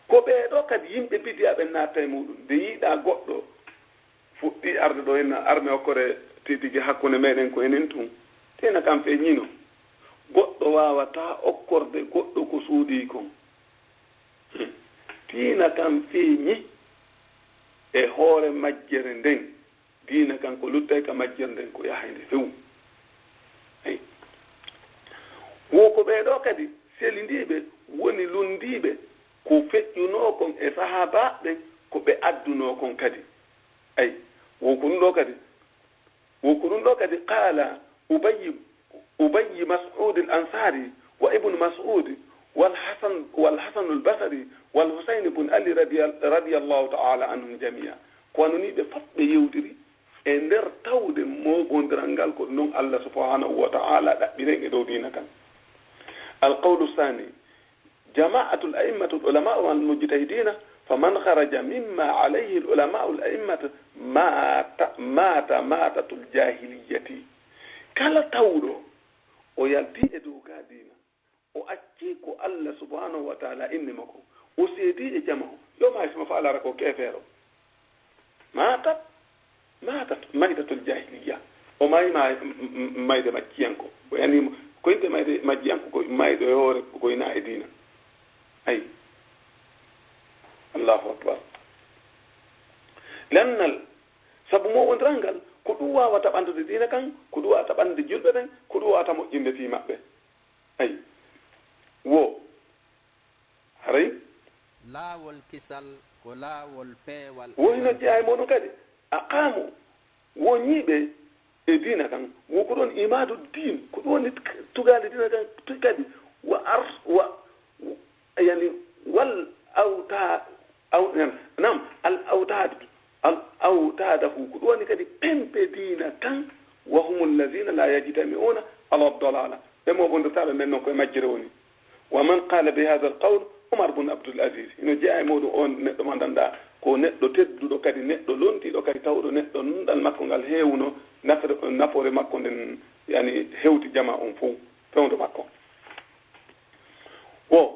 Ko ɓee ɗoo kadi yimɓe bidiya ɓen naatta e muɗum. Nde yiɗaa goɗɗo fuɗɗi arde ɗo, ina arme okkore tigi hakkunde meɗen ko enen tun. Tiina kam feeñino. Goɗɗo waawataa okkorde goɗɗo ko suuɗii kon. Hmm. Tiina kam feeñi e hoore majjere nden. Diina kan ko luttay ka majjere nden ko yahay nde few. Hey. Wo ko ɓee ɗoo kadi selindiiɓe woni lunndiiɓe ko feƴƴunoo kon e sahaabaaɓe ɓen, ko ɓe addunoo kon kadi. Ay, wo ko ɗum ɗoo kadi, wo ko ɗum ɗoo kadi qaala Ubayy, Ubayy Mas'ud al-Ansari wa Ibn Mas'ud wal Hasan, wal Hasan al-Basri wal Husayn ibn Ali radiya-, radiyallahu ta'ala anhum jami'a. Ko wano nii ɓe fof ɓe yewtiri e nder tawde mooɓondiral ngal ko ɗum Allah subhanahu wa ta'ala ɗaɓɓiren e dow diina kan. Al-qawlu thani, جماعة الأئمة العلماء والمجتهدين، فمن خرج مما عليه العلماء الأئمة مات، مات ماتة الجاهلية. Kala tawɗo o yalti e dow gaa diina, o acci ko Allah subhanahu wa ta'ala inni mo ko, o seedi e jama o, yo maayi sima faalara ko keefeero. Matat, matat maytatul jahiliya. O maayi ma-, m-, m-, mayde majjiyanko. O yani mo, ko inte mayde majjiyanko, ko mayɗo e hoore, ko ina e diina. Ay. Allahu akbar. Lannal, sabu mooɓondiral ngal, ko ɗum waawata ɓanndude diina kan, ko ɗum waawata ɓanndude julɓe ɓen, ko ɗum waawata moƴƴinde fii maɓɓe. Ay. Wo. Haray? Laawol kisal ko laawol peewal. Wo hino jeyaa e muɗum kadi. A qaamu. Wo ñiiɓe e diina kan. Wo ko ɗon imaadu diin. Ko ɗum woni tugaale diina kan tigi kadi. Wa ar-, wa, yani, wal awta-, aw-, nam, nam, al awtaad, al awtaadahu, ko ɗum woni kadi pempe diina kan, wa humul lazina la yajtami'una ala dalala, ɓe mooɓondirtaaɓe men non koye majjere woni. Wa man qala bi hadha al qawl, Umar bun Abdul Aziz, hino jeyaa e muɗum on neɗɗo mo anndanɗaa, ko neɗɗo tedduɗo kadi, neɗɗo lontiiɗo kadi, tawɗo neɗɗo nunɗal makko ngal heewuno, nafre-, nafoore makko nden, yani, hewti jama on fow, fewndo makko. Wo,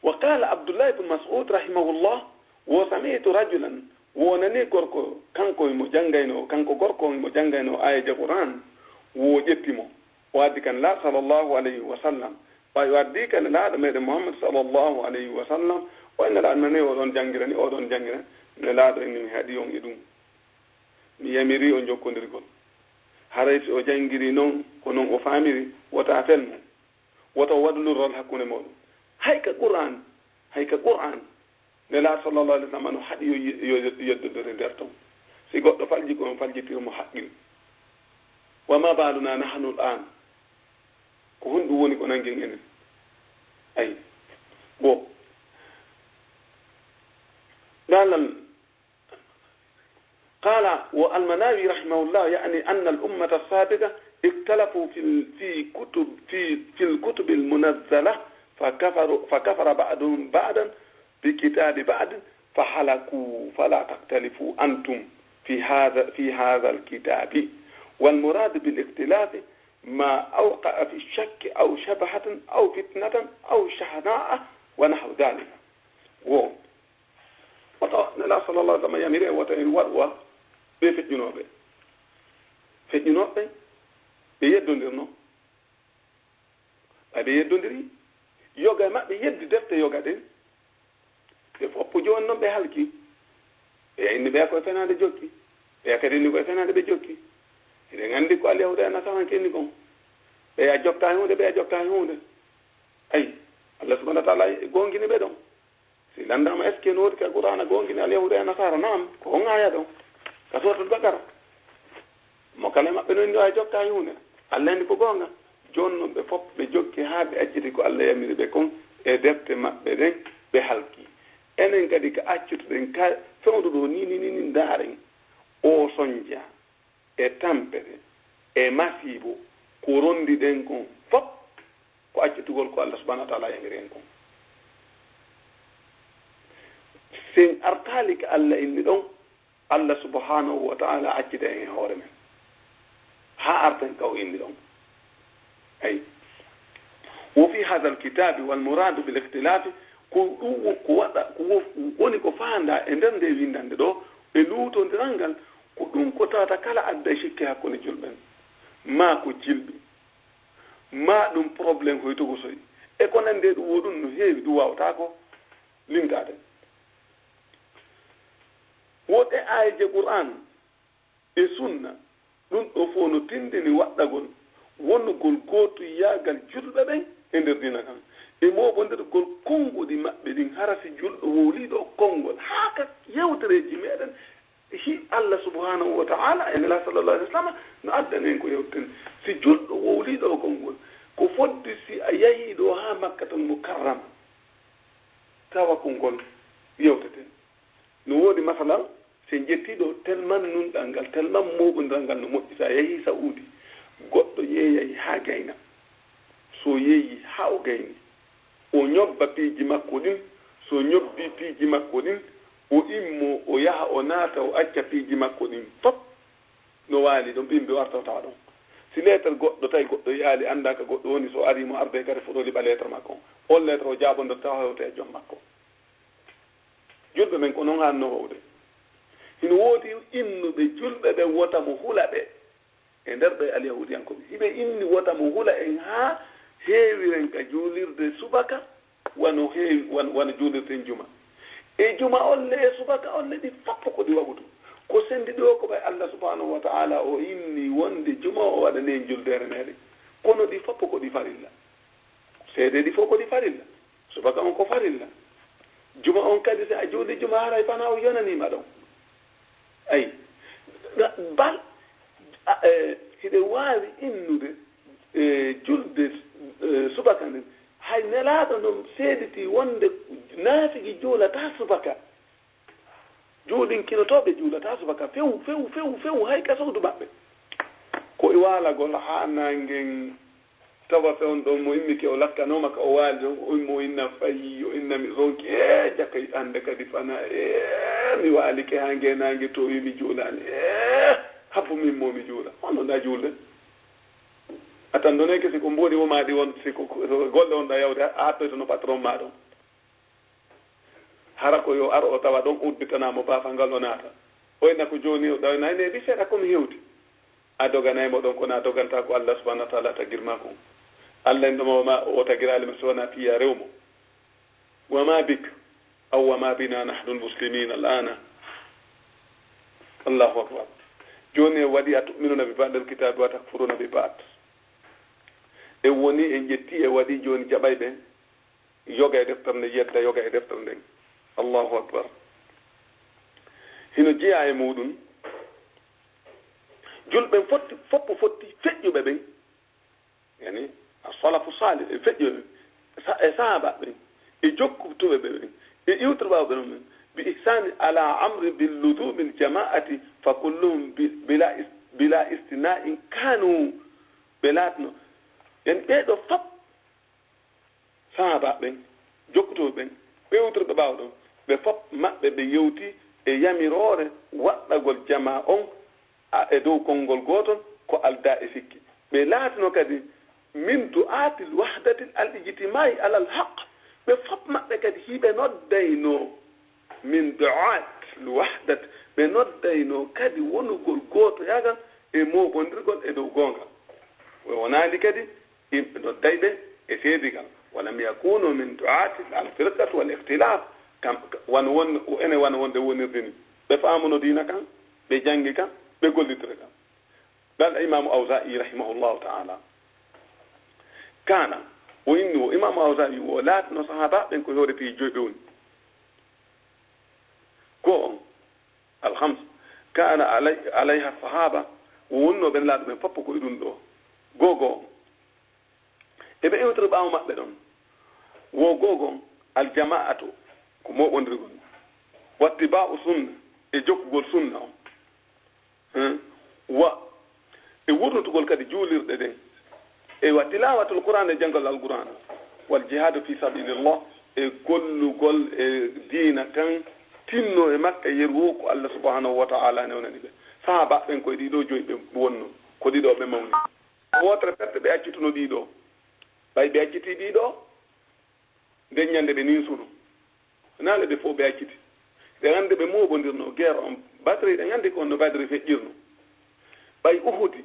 Wa qala Abdullah ibn Mas'ud rahimahullah, wo sami'tu rajulan, wo nani gorko, kanko mo jangayno, kanko gorko mo jangayno ayaji Qur'an, wo ƴetti mo, o addi kan la sallallahu alayhi wa sallam, Ɓay o addii ka Nelaaɗo meɗen Muhammad sallallahu alayhi wa sallam, o e Nelaaɗo nani oɗon janngira ni, oɗon janngira. Nelaaɗo inni mi haɗi on e ɗum. Mi yamiri on jokkondirgol. Haray si o janngiri non, ko non o faamiri, wota fel mo. Wota o waɗu lurral hakkunde mooɗon. Hay ka Qur'an, hay ka Qur'an, Nelaaɗo sallallahu alayhi wa sallam no haɗi yo, yo, yo yeddondire nder ton. Si goɗɗo falji ko on faljitir mo haqqil. Wa ma baluna nahnu al-an. Ko honɗum woni ko nangen enen? Ay. Bon. Ɗalal قال والمناوي رحمه الله، يعني أن الأمة السابقة اختلفوا في ال-، في كتب، في، في الكتب المنزلة، فكفروا، فكفر بعضهم بعضا بكتاب بعض، فهلكوا، فلا تختلفوا أنتم في هذا، في هذا الكتاب. والمراد بالاختلاف ما أوقع في شك أو شبهة أو فتنة أو شحناء ونحو ذلك. Wo. Wota Nelaaɗo sallallahu alaihi wasallam yamiri en wota en waɗu wa ɓe feƴƴunooɓe. Feƴƴunooɓe, ɓe yeddondirno. Ɓay ɓe yeddondiri, yoga e maɓɓe yeddi defte yoga ɗen. Ɓe foppu jooni non ɓe halki. Ɓe inni ɓe koye fenaande jokki. Ɓe kadi inni koye fenaande ɓe jokki. Eɗen anndi ko Alyahuuda e Nasaara kenni kon. Ɓe a jokka huunde, ɓe a jokka huunde. Ay, Allah subhanahu wa ta'ala goongini ɓe ɗon. Si lanndama, est-ce que no woodi ka Qur'aana goongini Alyahuuda e Nasaara? Naam, ko on aaya ɗon. Ka Suuratul Baqara. Mo kala e maɓɓe no inni o ay jokka huunde. Allah inni ko goonga. Jooni non ɓe fof ɓe jokki haa ɓe acciti ko Allah yamiri ɓe kon e defte maɓɓe ɗen, ɓe halki. Enen kadi ka accutuɗen ka fewndo ɗo ni, ni, ni, ni ndaaren. O sonja e tampere e masiibo ko rondiɗen kon fof ko accitugol ko Allah subhanahu wa ta'ala yamiri en kon. Sen artaali ka Allah inni ɗon, Allah subhanahu wa ta'ala accita en e hoore men. Haa arten ka o inni ɗon. Ay. وفي هذا الكتاب والمراد بالاختلاف، ko ɗum wo-, ko waɗa, ko wo-, woni ko faanda e nder nde windande ɗo, e luutondiral ngal, ko ɗum ko tawata kala adda e sikke hakkunde julɓe en. Maa ko jilɓi. Maa ɗum problème hoy togosoy. E ko nande ɗum wo ɗum no heewi, ɗum waawata ko limtaade. Woɗɗe aayeeje Qur'aan e sunna, ɗum ɗo fof no tindini waɗɗagol wonugol gootuyaagal julɓe ɓen e nder diina kan, e mooɓondirgol konnguɗi maɓɓe ɗin, hara si julɗo wowliiɗo konngol haa ka yewtereeji meɗen, hi Allah subhanahu wa ta'ala e Nela sallallahu alaihi wasallam no addani en ko yewten. Si julɗo wowliiɗo konngol, ko fodde si a yahii ɗo haa Makkatul Mukarrama, tawa ko ngol yewteten. No woodi masalan, si en ƴettii ɗo, tellement nunɗal ngal, tellement mooɓondiral ngal no moƴƴi, so a yehii Saudi, goɗɗo yeeyay haa gayna. So yeeyi haa o gayni, o ñobba piiji makko ɗin, so ñobbii piiji makko ɗin, o immoo, o yaha, o naata, o acca piiji makko ɗin fop no waali ɗon, ɓimɓe warta o tawa ɗon. Si leetar goɗɗo, tawi goɗɗo yaali, anndaa ka goɗɗo woni, so arii mo ardoy kadi foto liɓa leetar makko on. On leetar o jaabondo tawa hewta e joom makko. Julɓe men ko non haanno wowde. Hino woodi innuɓe julɓe ɓe wota mo hula ɓe. E nder ɓe alyahuudiyankooɓe. Hiɓe inni wota mo hula en haa heewiren ka juulirde subaka, wano heewi-, wan-, wano juulirten juma. E juma on le, e subaka on le, ɗi foppo ko ɗi wagutu. Ko sendi ɗo ko ɓay Allah subhanahu wa ta'ala o inni wonde juma o waɗani en juldeere meɗen. Kono ɗi foppo ko ɗi farilla. Seedeeji fof ko ɗi farilla. Subaka on ko farilla. Juma on kadi, si a juuli juma, haray fana o yonaniima ɗon. Ay. Bal, a, e, hiɗe waawi innude, e, julde, e, subaka nden. Hay Nelaaɗo non seeditii wonde naafigi juulataa subaka. Juulinkinotooɓe juulataa subaka few, few, few, few, hay ka suudu maɓɓe. Ko e waalagol haa naangen tawa fewndo ɗon mo immike o lakkanooma ka o waali ɗon, o immo o inna fayi, o inna mi ronki, e jaka yiɗande kadi fana, e mi waalike haa ngee naange to wi mi juulaani, e habbu mi immo mi juula. Honno ɗa juulde? A tan doneke si ko mboɗi wo maa ɗi won, si ko, ko golle wonɗa yawde, a haɓɓoyto no patron maa ɗon. Hara ko yo ar o tawa ɗon udditanaamo baafal ngal o naata. Oyna ko jooni o ɗawnayne wi seeɗa ko mi hewti. A doganay mo ɗon kono a doganta ko Allah subhanahu wa ta'ala tagirma kon. Allah en ɗoma wama o tagirali ma sona fiya rewmo. Wama bik aw wama bina nahnu almuslimin al'ana. Allahu akbar. Joni e waɗi a tu'minuna bi ba'd alkitabi wa takfuruna bi ba'd. E woni en ƴetti e waɗi joni jaɓay ɓen yoga e deftere nden yedda yoga e deftere nden. Allahu akbar. Hino jeya e muɗum julɓen fotti foppo fotti feƴƴuɓe ɓen. Yani asalafu salih e feƴƴo e sahaba ɓen e jokkutuɓe ɓe ɓen e iwtuɓaɓe ɓen ɓen bi ihsani ala amri bil luzumi l jamaati fa kulluhum bila bila istina'in kanu ɓe latno. Yani ɓeɗo fop sahaba ɓen jokkutuɓe ɓen ɓe iwtuɓe ɓawo ɗon ɓe fop maɓɓe ɓe yewti e yamirore waɗɗagol jama on e dow konngol gootol ko aldaa e sikki. Ɓe laatino kadi min du'aatil wahdatil al ijtimaa'i alal haqq. Ɓe fof maɓɓe kadi hiɓe noddaynoo min du'aatil wahdat, ɓe noddaynoo kadi wonugol gootoyaagal e mooɓondirgol e dow goonga. O wonaali kadi yimɓe nodday ɓe e seedigal. Walam yakunu min du'aatil al firqat wal ikhtilaf. Kam wano won ene wano wonde wonirde ni. Ɓe faamuno diina kan, ɓe janngi kan, ɓe gollitira kan. Ɗan Imaamu Awzaa'i rahimahullahu ta'ala kana o inni wo Imaamu Awzaa'i wo laatino sahaaba ɓen ko hoore piiji joyi ɓe woni. Ko on alhams kana alayha sahaaba wo wonno ɓen laaɗo ɓen foppo ko e ɗum ɗo. Gogo on e ɓe iwtoro ɓaawo maɓɓe ɗon wo gogo on aljama'atu ko moɓondirgol wattiba'u sunna e jokkugol sunna on. Wa e wurnutugol kadi juulirɗe ɗen e wa tilawatul qur'an e janngol alqur'an wal jihadu fi sabilillah e gollugol e diina kan tinno e makka yeru wo ko allah subhanahu wa ta'ala newnani ɓe. Sahaaba ɓen koye ɗiɗo joyi ɓe wonno ko ɗiɗo ɓe mawni. Wotere perte ɓe accituno ɗiɗo ɓay ɓe accitii ɗiɗo. Nden ñande ɓe ninsuno naale ɓe fof ɓe acciti. Ɓe annde ɓe mooɓondirno guerre on badri ɗen anndi ko on no badri feƴƴirno. Ɓay uhudi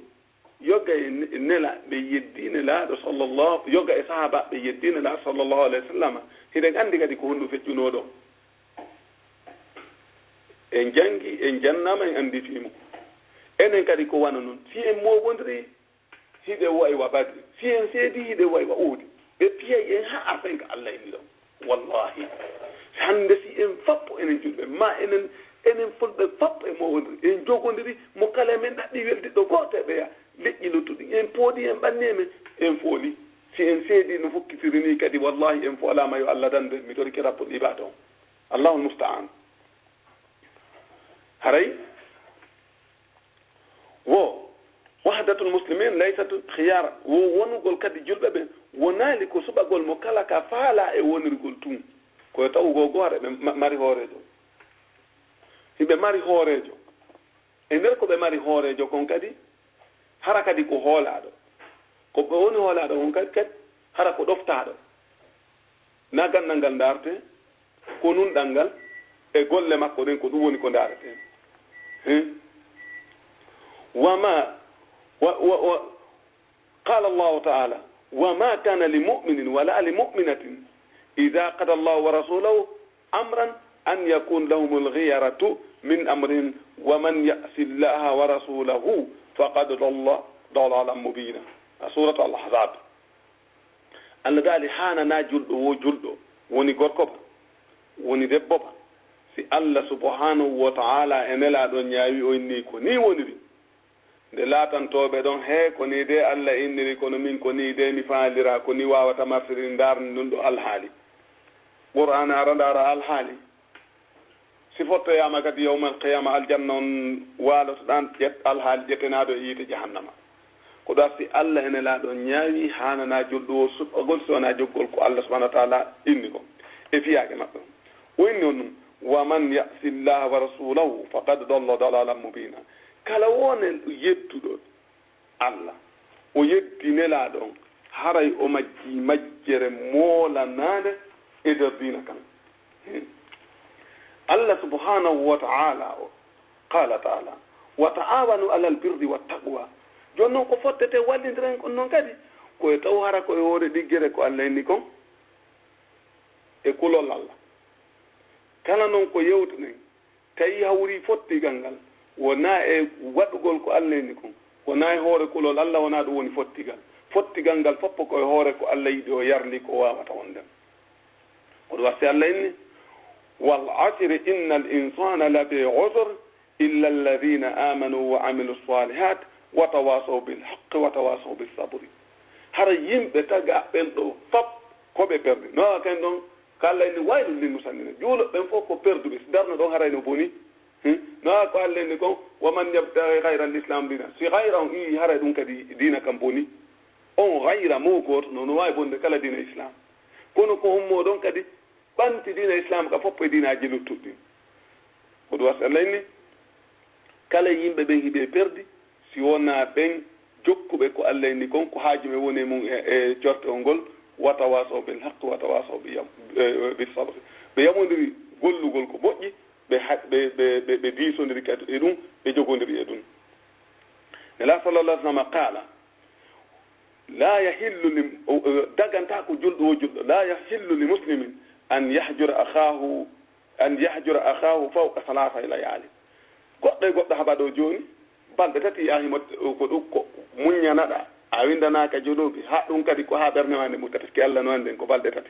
yoga e nela ɓe yeddi nelaaɗo sallallahu yoga e sahaba ɓe yeddi nelaaɗo sallallahu alayhi wa sallam. Hiɗen anndi kadi ko honɗum feƴƴunoo ɗo. En janngi en jannaama en anndi fii mum. Enen kadi ko wano non si en mooɓondiri hiɗe wa'i wa badri si en seedi hiɗe wa'i wa uhudi. Ɓe piyay en ha arfen ka allah inni ɗon. Wallahi hannde si en fappo enen julɓe ma enen enen fulɓe fappo e mowondiri en jogondiri mo kala e men ɗaɗɗi weldiɗɗo gooto e ɓeya leƴƴi luttuɗi en pooɗi en ɓanni e men en fooli. Si en seedi no fokkitiri ni kadi wallahi en foolama yo allah dande mi torike rapport ɗi baton. Allahul musta'an. Haray wo wahdatul muslimin laysat khiyara wo wonugol kadi julɓe ɓen wonaali ko suɓagol mo kala ka faala e wonirgol tun. Koyo taw goo goo hara ɓe mari hooreejo. Hiɓe mari hooreejo e nder ko ɓe mari hooreejo kon kadi hara kadi ko hoolaaɗo. Ko ɓe woni hoolaaɗo kon kadi kadi hara ko ɗoftaaɗo. Na ganndal ngal ndaartee ko nunɗal ngal e golle makko ɗen ko ɗum woni ko ndaareten. Wama qala allahu taala wama kana li muminin wala li muminatin ida qada allahu wa rasulahu amran an yakun lahum alghiyaratu min amrihim waman yasi allaha wa rasulahu faqad dalla dalalan mubina. Suratu al ahzab. Allah daali haananaa julɗo wo julɗo woni gorko ba woni debbo ba si Allah subhanahu wa ta'ala e nelaaɗo ñaawi o inni ko nii woniri. Nde laatantooɓe ɗon hee ko nii dee Allah inniri kono min ko nii dee mi faalira ko nii waawata martiri ndaarni ɗum ɗo alhaali. Qur'aana ara ndaara alhaali. Si fottoyaama kadi yawmal qiyaama aljanna on waalotoɗaan ƴet alhaali ƴettenaaɗo e yiite jahannama. Ko ɗo arti Allah e nelaaɗo ñaawi haananaa julɗo o suɓɓagol si wonaa joggol ko Allah subhanahu wa taala inni ko e fiyaake maɓɓe on. O inni on ɗum wa man yasi llaha wa rasulahu faqad dalla dalalan mubina. Kala wone yedduɗo Allah o yeddi nelaaɗo on haray o majji majjere moolanaande e nder diina kan. Allah subhanahu wa ta'ala o qala ta'ala wa ta'awanu alal birri wa taqwa. Jooni noon ko fottete wallindiren kon noon kadi Ko e taw hara ko e hoore ɗiggere ko Allah inni kon e kulol Allah. Kala non ko yewtuɗen, tawi hawri fottigal ngal, wonaa e waɗugol ko Allah inni kon, wonaa e hoore kulol Allah, wonaa ɗum woni fottigal. Fottigal ngal fof ko e hoore ko Allah yiɗi o yarli ko waawata wonde. Ko ɗum wasi Allah inni, "Wal asri innal insana lafi usr, illa alladhina amanu wa amilu salihat, wa tawasaw bil haqqi wa tawasaw bis sabri." Hara yimɓe tagaa ɓen ɗo fop ko ɓe perdi. No a kan ɗon, ko Allah inni, "Waylun lil musallina." Juulɓe ɓen fof ko perduɓe. Si darno ɗon haray no boni. Hmm? No a ko Allah inni kon, "Wa man yabtaghi ghayra al islam dina." Si ghayra on ii, haray ɗum kadi diina kan boni. On ghayra mo gooto no, no waawi bonde kala diina islam. Kono ko ummo ɗon kadi ɓanti diina islam ka fof e diinaaji luttuɗi ɗin. Ko ɗum wasi Allah inni, kala yimɓe ɓen hiɓe perdi, si wonaa ɓen jokkuɓe ko Allah inni kon, ko haaju men woni e mum e, e cortewol ngol, "Wa tawasaw bil haqqi wa tawasaw bi yam-, e, e, bis sabri." Ɓe yamondiri gollugol ko moƴƴi, ɓe ha-, ɓe, ɓe, ɓe, ɓe diisondiri kadi e ɗum, ɓe jogondiri e ɗum. Nela sallallahu alaihi wasallam qala, "La yahillu li," o, o, dagantaa ko julɗo o julɗo, "La yahillu li muslimin an yahjura akhahu, an yahjura akhahu fawqa thalathati layali." Goɗɗo e goɗɗo haɓa ɗo jooni, balɗe tati yahi mo, ko ɗum ko muññanaɗa, a windanaaka junuubi, haa ɗum kadi ko haa ɓernde maa nde mutta, parce que Allah no anndi en ko balɗe tati.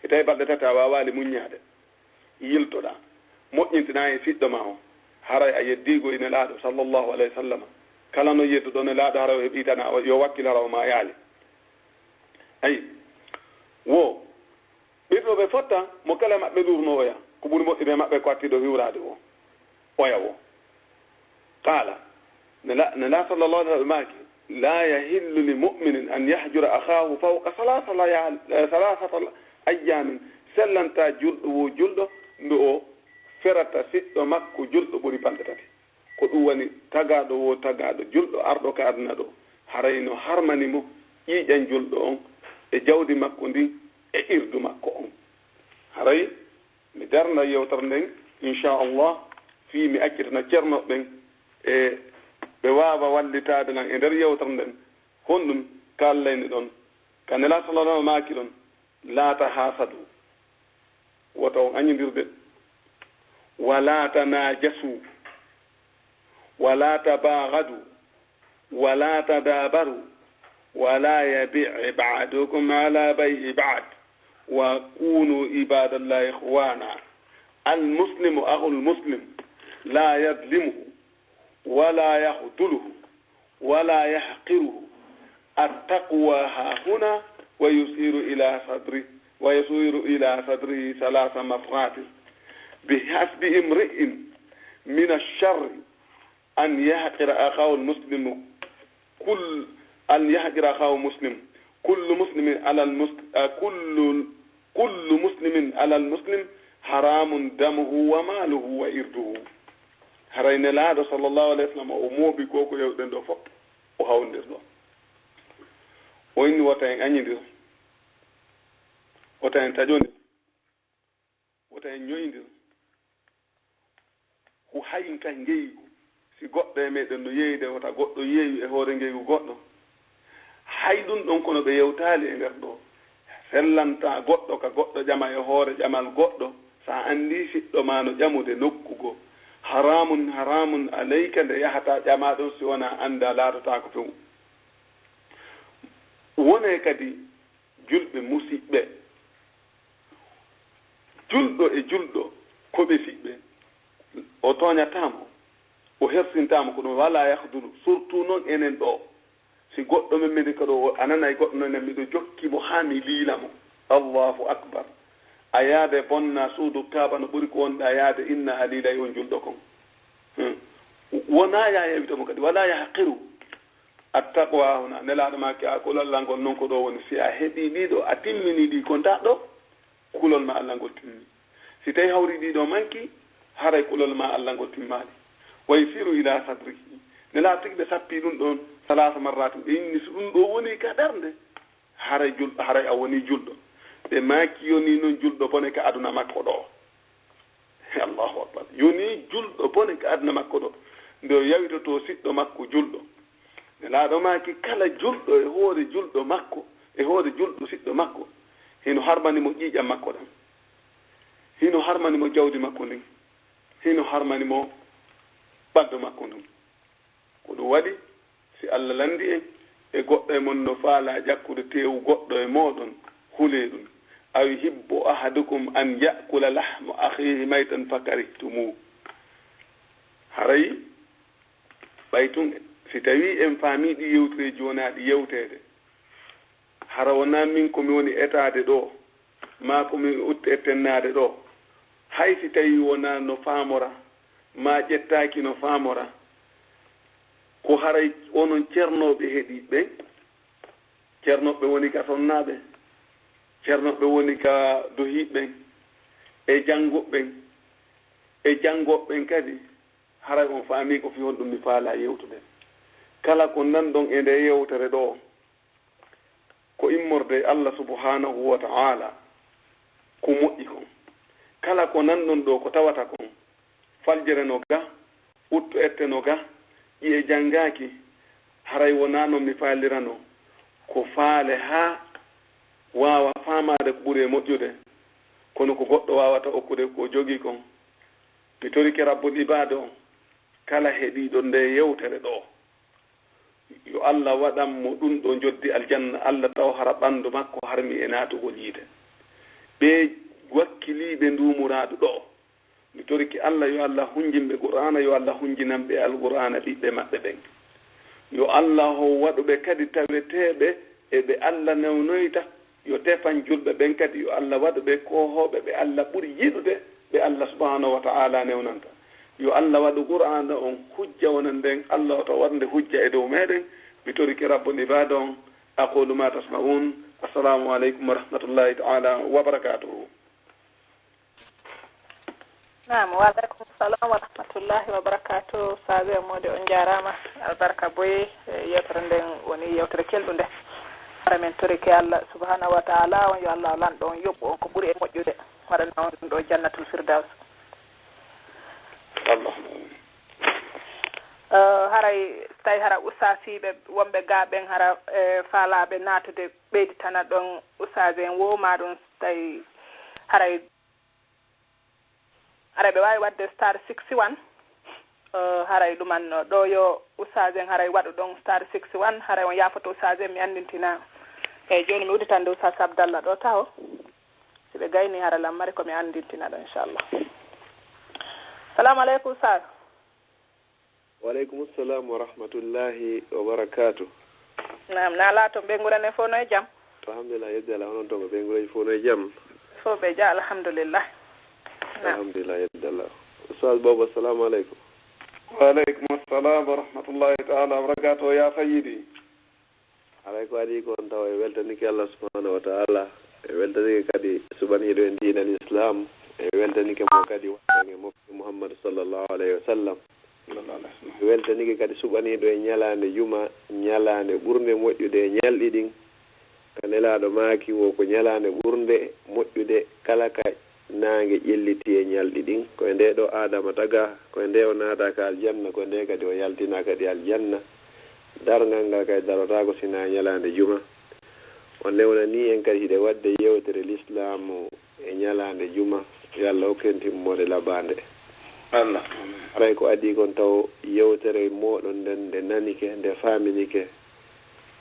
E tawi balɗe tati a waawaali muññaade, yiltoɗaa, moƴƴintinaa e siɗɗo maa o, haray a yeddiigo e Nelaaɗo sallallahu alayhi wa sallam. Kala no yedduɗo Nelaaɗo, haray o heɓii tan a, yo wakkil, hara o maayaali. Ayi, wo, ɓirɗo ɓe fotta, mo kala maɓɓe ɗurno oya, ko ɓuri moƴƴude e maɓɓe ko attiiɗo hiwraade o, oya o. Qala, Nela, Nela sallallahu alaihi wasallam maaki, "La yahillu li mu'minin an yahjura akhahu fawqa thalatha layal, eh, thalathata ayyamin." Sellanta julɗo wo julɗo nde o ferata siɗɗo makko julɗo ɓuri balɗe tati. Ko ɗum woni tagaaɗo wo tagaaɗo julɗo arɗo ka aduna ɗo, haray no harmani mo ƴiiƴan julɗo on e jawdi makko ndin e irdu makko on. Haray mi darna yewtere nden, inchallah, fii mi accitana ceerno ɓen e ɓe waawa wallitaade lan e nder yewtere nden. Honɗum kaallayni ɗon? Ka Nela sallallahu alaihi wasallam maaki ɗon, "La tahasadu." Wota on añindirde. "Wala tanajasu. Wala tabaghadu. Wala tadabaru. Wala yabi' ba'dukum ala bay'i ba'd. Wa kunu ibadallahi ikhwana. Al muslimu akhul muslim. La yadlimuhu. Wala yakhdhuluhu. Wala yahqiruhu. At-taqwa hahuna." Wa yushiru ila sadri, wa yushiru ila sadrihi thalatha marratin. "Bihasbi imri'in min ash-sharri an yahqira akhahu al-muslimu kull-, an yahqira akhahu muslim. Kullu muslimin ala al-mus-, ah, kullu, kullu muslimin ala al-muslim haramun damuhu wa maluhu wa irduhu." Haray Nelaaɗo sallallahu alaihi wasallam o mooɓi ko ko yewɗen ɗo fof, o hawrindir ɗo. O inni wota en añindir, wota en taƴondir, wota en ñoyindir. Ko hayin ka ngeygu, si goɗɗo e meɗen no yeeyde, wota goɗɗo yeeyu e hoore ngeygu goɗɗo. Hay ɗum ɗon kono ɓe yewtaali e nder ɗo. Sellanta goɗɗo ka goɗɗo ƴama e hoore ƴamal goɗɗo, sa anndi siɗɗo ma no ƴamude nokku goo. Haramun, haramun alayka nde yahata ƴama ɗon si wona annda laatotaako few. Wone kadi julɓe musiɓɓe. Julɗo e julɗo ko ɓe siɓɓe. O tooñataa mo, o hersintaa mo, ko ɗum wala yahdulu. Surtout noon enen ɗo. Si goɗɗo men mbiɗi ko ɗo, a nanay goɗɗo noon, miɗo jokki mo haa mi liila mo. Allahu akbar. A yaade bonna suudu Kaaba no ɓuri ko wonɗa yaade inna a liilay on julɗo kon. Hmm. Wona ya yewita mo kadi, wala yahqiru. Attaqwa huna, Nelaaɗo maaki, a kulol Allah ngol noon ko ɗo woni. Si a heɓi ɗiɗo, a timmini ɗi konta ɗo, kulol ma Allah ngol timmi. Si tawi hawri ɗiɗo manki, haray kulol ma Allah ngol timmaali. Wa yushiru ila sadrihi. Nelaaɗo tigi ɓe sappi ɗum ɗon salaasa marratin. Ɓe inni so ɗum ɗo woni ka ɓernde, haray jul-, haray a woni julɗo. Ɓe maaki yoni noon julɗo bone ka aduna makko ɗo. Allahu akbar. Yoni julɗo bone ka aduna makko ɗo. Nde o yawitoto siɗɗo makko julɗo. Nelaaɗo maaki, kala julɗo e hoore julɗo makko, e hoore julɗo siɗɗo makko, hino harmani mo ƴiiƴam makko ɗam, hino harmani mo jawdi makko ndin, hino harmani mo ɓandu makko ndun. Ko ɗum waɗi, si Allah lanndii en, e goɗɗo e mon no faalaa ƴakkude teewu goɗɗo e mooɗon, hulee ɗum. أيحب أحدكم أن يأكل لحم أخيه ميتا فكرهتموه. Haray, ɓay tun, si tawii en faamii ɗii yewtereeji wonaa ɗi yewteede, hara wonaa min ko mi woni etaade ɗoo, maa ko mi utti ettennaade ɗoo, hay si tawii wonaa no faamora, maa ƴettaaki no faamora, ko haray onon cernooɓe heɗiiɓe ɓen, cernooɓe woni ka sonnaaɓe, cernooɓe woni ka dohiiɓe ɓen, e jannguɓe ɓen, e janngooɓe ɓen kadi, haray on faamii ko fii honɗum mi faalaa yewtude. Kala ko nanɗon e ndee yewtere ɗoo, ko immorde e Allah subhanahu wa ta'ala, ko moƴƴi kon. Kala ko nanɗon ɗoo ko tawata kon, faljere no ga, uttu ette no ga, ƴi'e janngaaki, haray wonaa non mi faaliranoo. Ko faale haa waawa faamaade ko ɓuri e moƴƴude, kono ko goɗɗo waawata okkude ko o jogii kon. Mi torike Rabbul Ibaad on, kala heɗiiɗo ndee yewtere ɗoo, yo Allah waɗan mo ɗum ɗoo njoddi aljanna, Allah taw hara ɓanndu makko harmi e naatugol yiite. Ɓee wakkiliiɓe nduu muraadu ɗoo, mi torike Allah yo Allah hunjin ɓe Qur'aana, yo Allah hunjinan ɓe Alqur'aana ɓiɓɓe maɓɓe ɓen. Yo Allah ho waɗu ɓe kadi taweteeɓe e ɓe Allah newnoyta, yo tefan julɓe ɓen kadi, yo Allah waɗu ɓe koohooɓe ɓe Allah ɓuri yiɗude, ɓe Allah subhanahu wa ta'ala newnanta. Yo Allah waɗu Qur'aana on hujja wonande en, Allah wata waɗ nde hujja e dow meɗen. Mi torike Rabbul Ibaad on. أقول ما تسمعون. السلام عليكم ورحمة الله تعالى وبركاته. Naam, wa aleykum salam wa rahmatullahi wa barakatuh. Saabe e moodi, on njaaraama. Albarka boy, e yewtere nden woni yewtere kelɗunde. Hara men torike Allah subhanahu wa ta'ala, on yo Allah lanɗo on yoɓɓu on ko ɓuri e moƴƴude. Waɗana on ɗum ɗo jannatul firdaws. Allahumma amin. Eh, haray tawi hara ustaasiiɓe wonɓe gaa ɓen hara, eh, faalaaɓe naatude ɓeyditana ɗon ustaas en wo, ma ɗum tawi haray Haray ɓe waawi waɗde star sixty-one. Eh, haray ɗuman no ɗo yo ustaas en haray waɗu ɗon star sixty-one. Haray on yaafoto ustaas en, mi anndintina. Eyi, jooni mi udditande ustaas Abdallah ɗo taho. Si ɓe gayni hara lammari ko mi anndintina ɗo, inchallah. Salamu aleykum ustaas. Wa aleykum salam wa rahmatullahi wa barakatuh. Naam, na laato ɓeynguure ne fof no e jam? Alhamdulillah, yedde Allah, onon toon ko ɓeynguureeji fof no e jam? Fof ɓe ja, alhamdulillah. Naam. Alhamdulillah, yedde Allah. Ustaas Boobo, assalamu aleykum. Wa aleykum assalam wa rahmatullahi ta'ala wa barakatuh, ya sayyidi. Haray ko adii kon taw en weltanike Allah subhanahu wa ta'ala, en weltanike kadi suɓaniiɗo en diina Lislaam, en weltanike mo kadi waɗɗan e mofte Muhammad sallallahu alayhi wa sallam. Sallallahu alayhi wa sallam. En weltanike kadi suɓaniiɗo en ñalaande juma, ñalaande ɓurnde moƴƴude e ñalɗi ɗin. Ka Nelaaɗo maaki wo ko ñalaande ɓurnde moƴƴude kala ka naange ƴelliti e ñalɗi ɗin. Ko e ndee ɗoo Aadama tagaa, ko e ndee o naataa ka aljanna, ko e ndee kadi o yaltinaa kadi aljanna. Darngal ngal kadi darotaako sinaa ñalaande juma. O newnanii en kadi hiɗe waɗde yewtere Lislaamu e ñalaande juma. Yo Allah hokku en timmoode labaande. Allah. Haray ko adii kon taw yewtere mooɗon nden nde nanike, nde faaminike.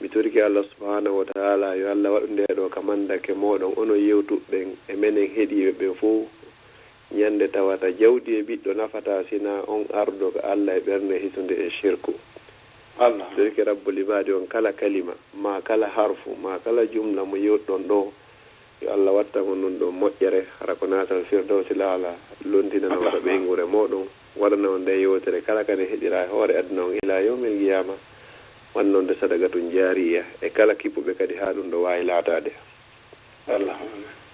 Mi torike Allah subhanahu wa ta'ala, yo Allah waɗu ndee ɗoo ka mandake mooɗon, onon yewtuɓe ɓen, e menen heɗiiɓe ɓen fow. Ñande tawata jawdi e ɓiɗɗo nafataa sinaa on ardo ka Allah e ɓernde hisunde e shirku. Allah. Torike Rabbul Ibaadi on, kala kalima, maa kala harfu, maa kala jumla mo yewtuɗon ɗoo, yo Allah wattan on ɗum ɗoo moƴƴere, hara ko naatan Firdawsi Laala, lontinana on ka ɓeynguure mooɗon, waɗana on ndee yewtere kala ka nde heɗiraa e hoore aduna on ilaa yawmil qiyaama, waɗana on nde sadaqatun jaariya, e kala kippuɓe kadi haa ɗum ɗoo waawi laataade. Allah.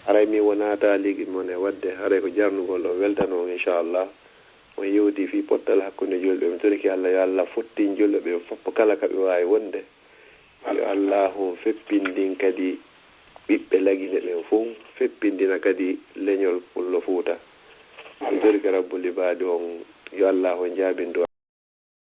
Haray mi wonaa taaliki mon e waɗde, haray ko jarnugol ɗoo weltano on, inchallah. On yewti fii pottal hakkunde julɓe. Mi torike Allah, yo Allah fottin julɓe ɓen fof kala ka ɓe waawi wonde. Yo Allahu feppindin kadi ɓiɓɓe Lagine ɓen fof, feppindina kadi leñol Pullo Fuuta. Mi torike Rabbul Ibaadi on, yo Allahu jaabin duwaa.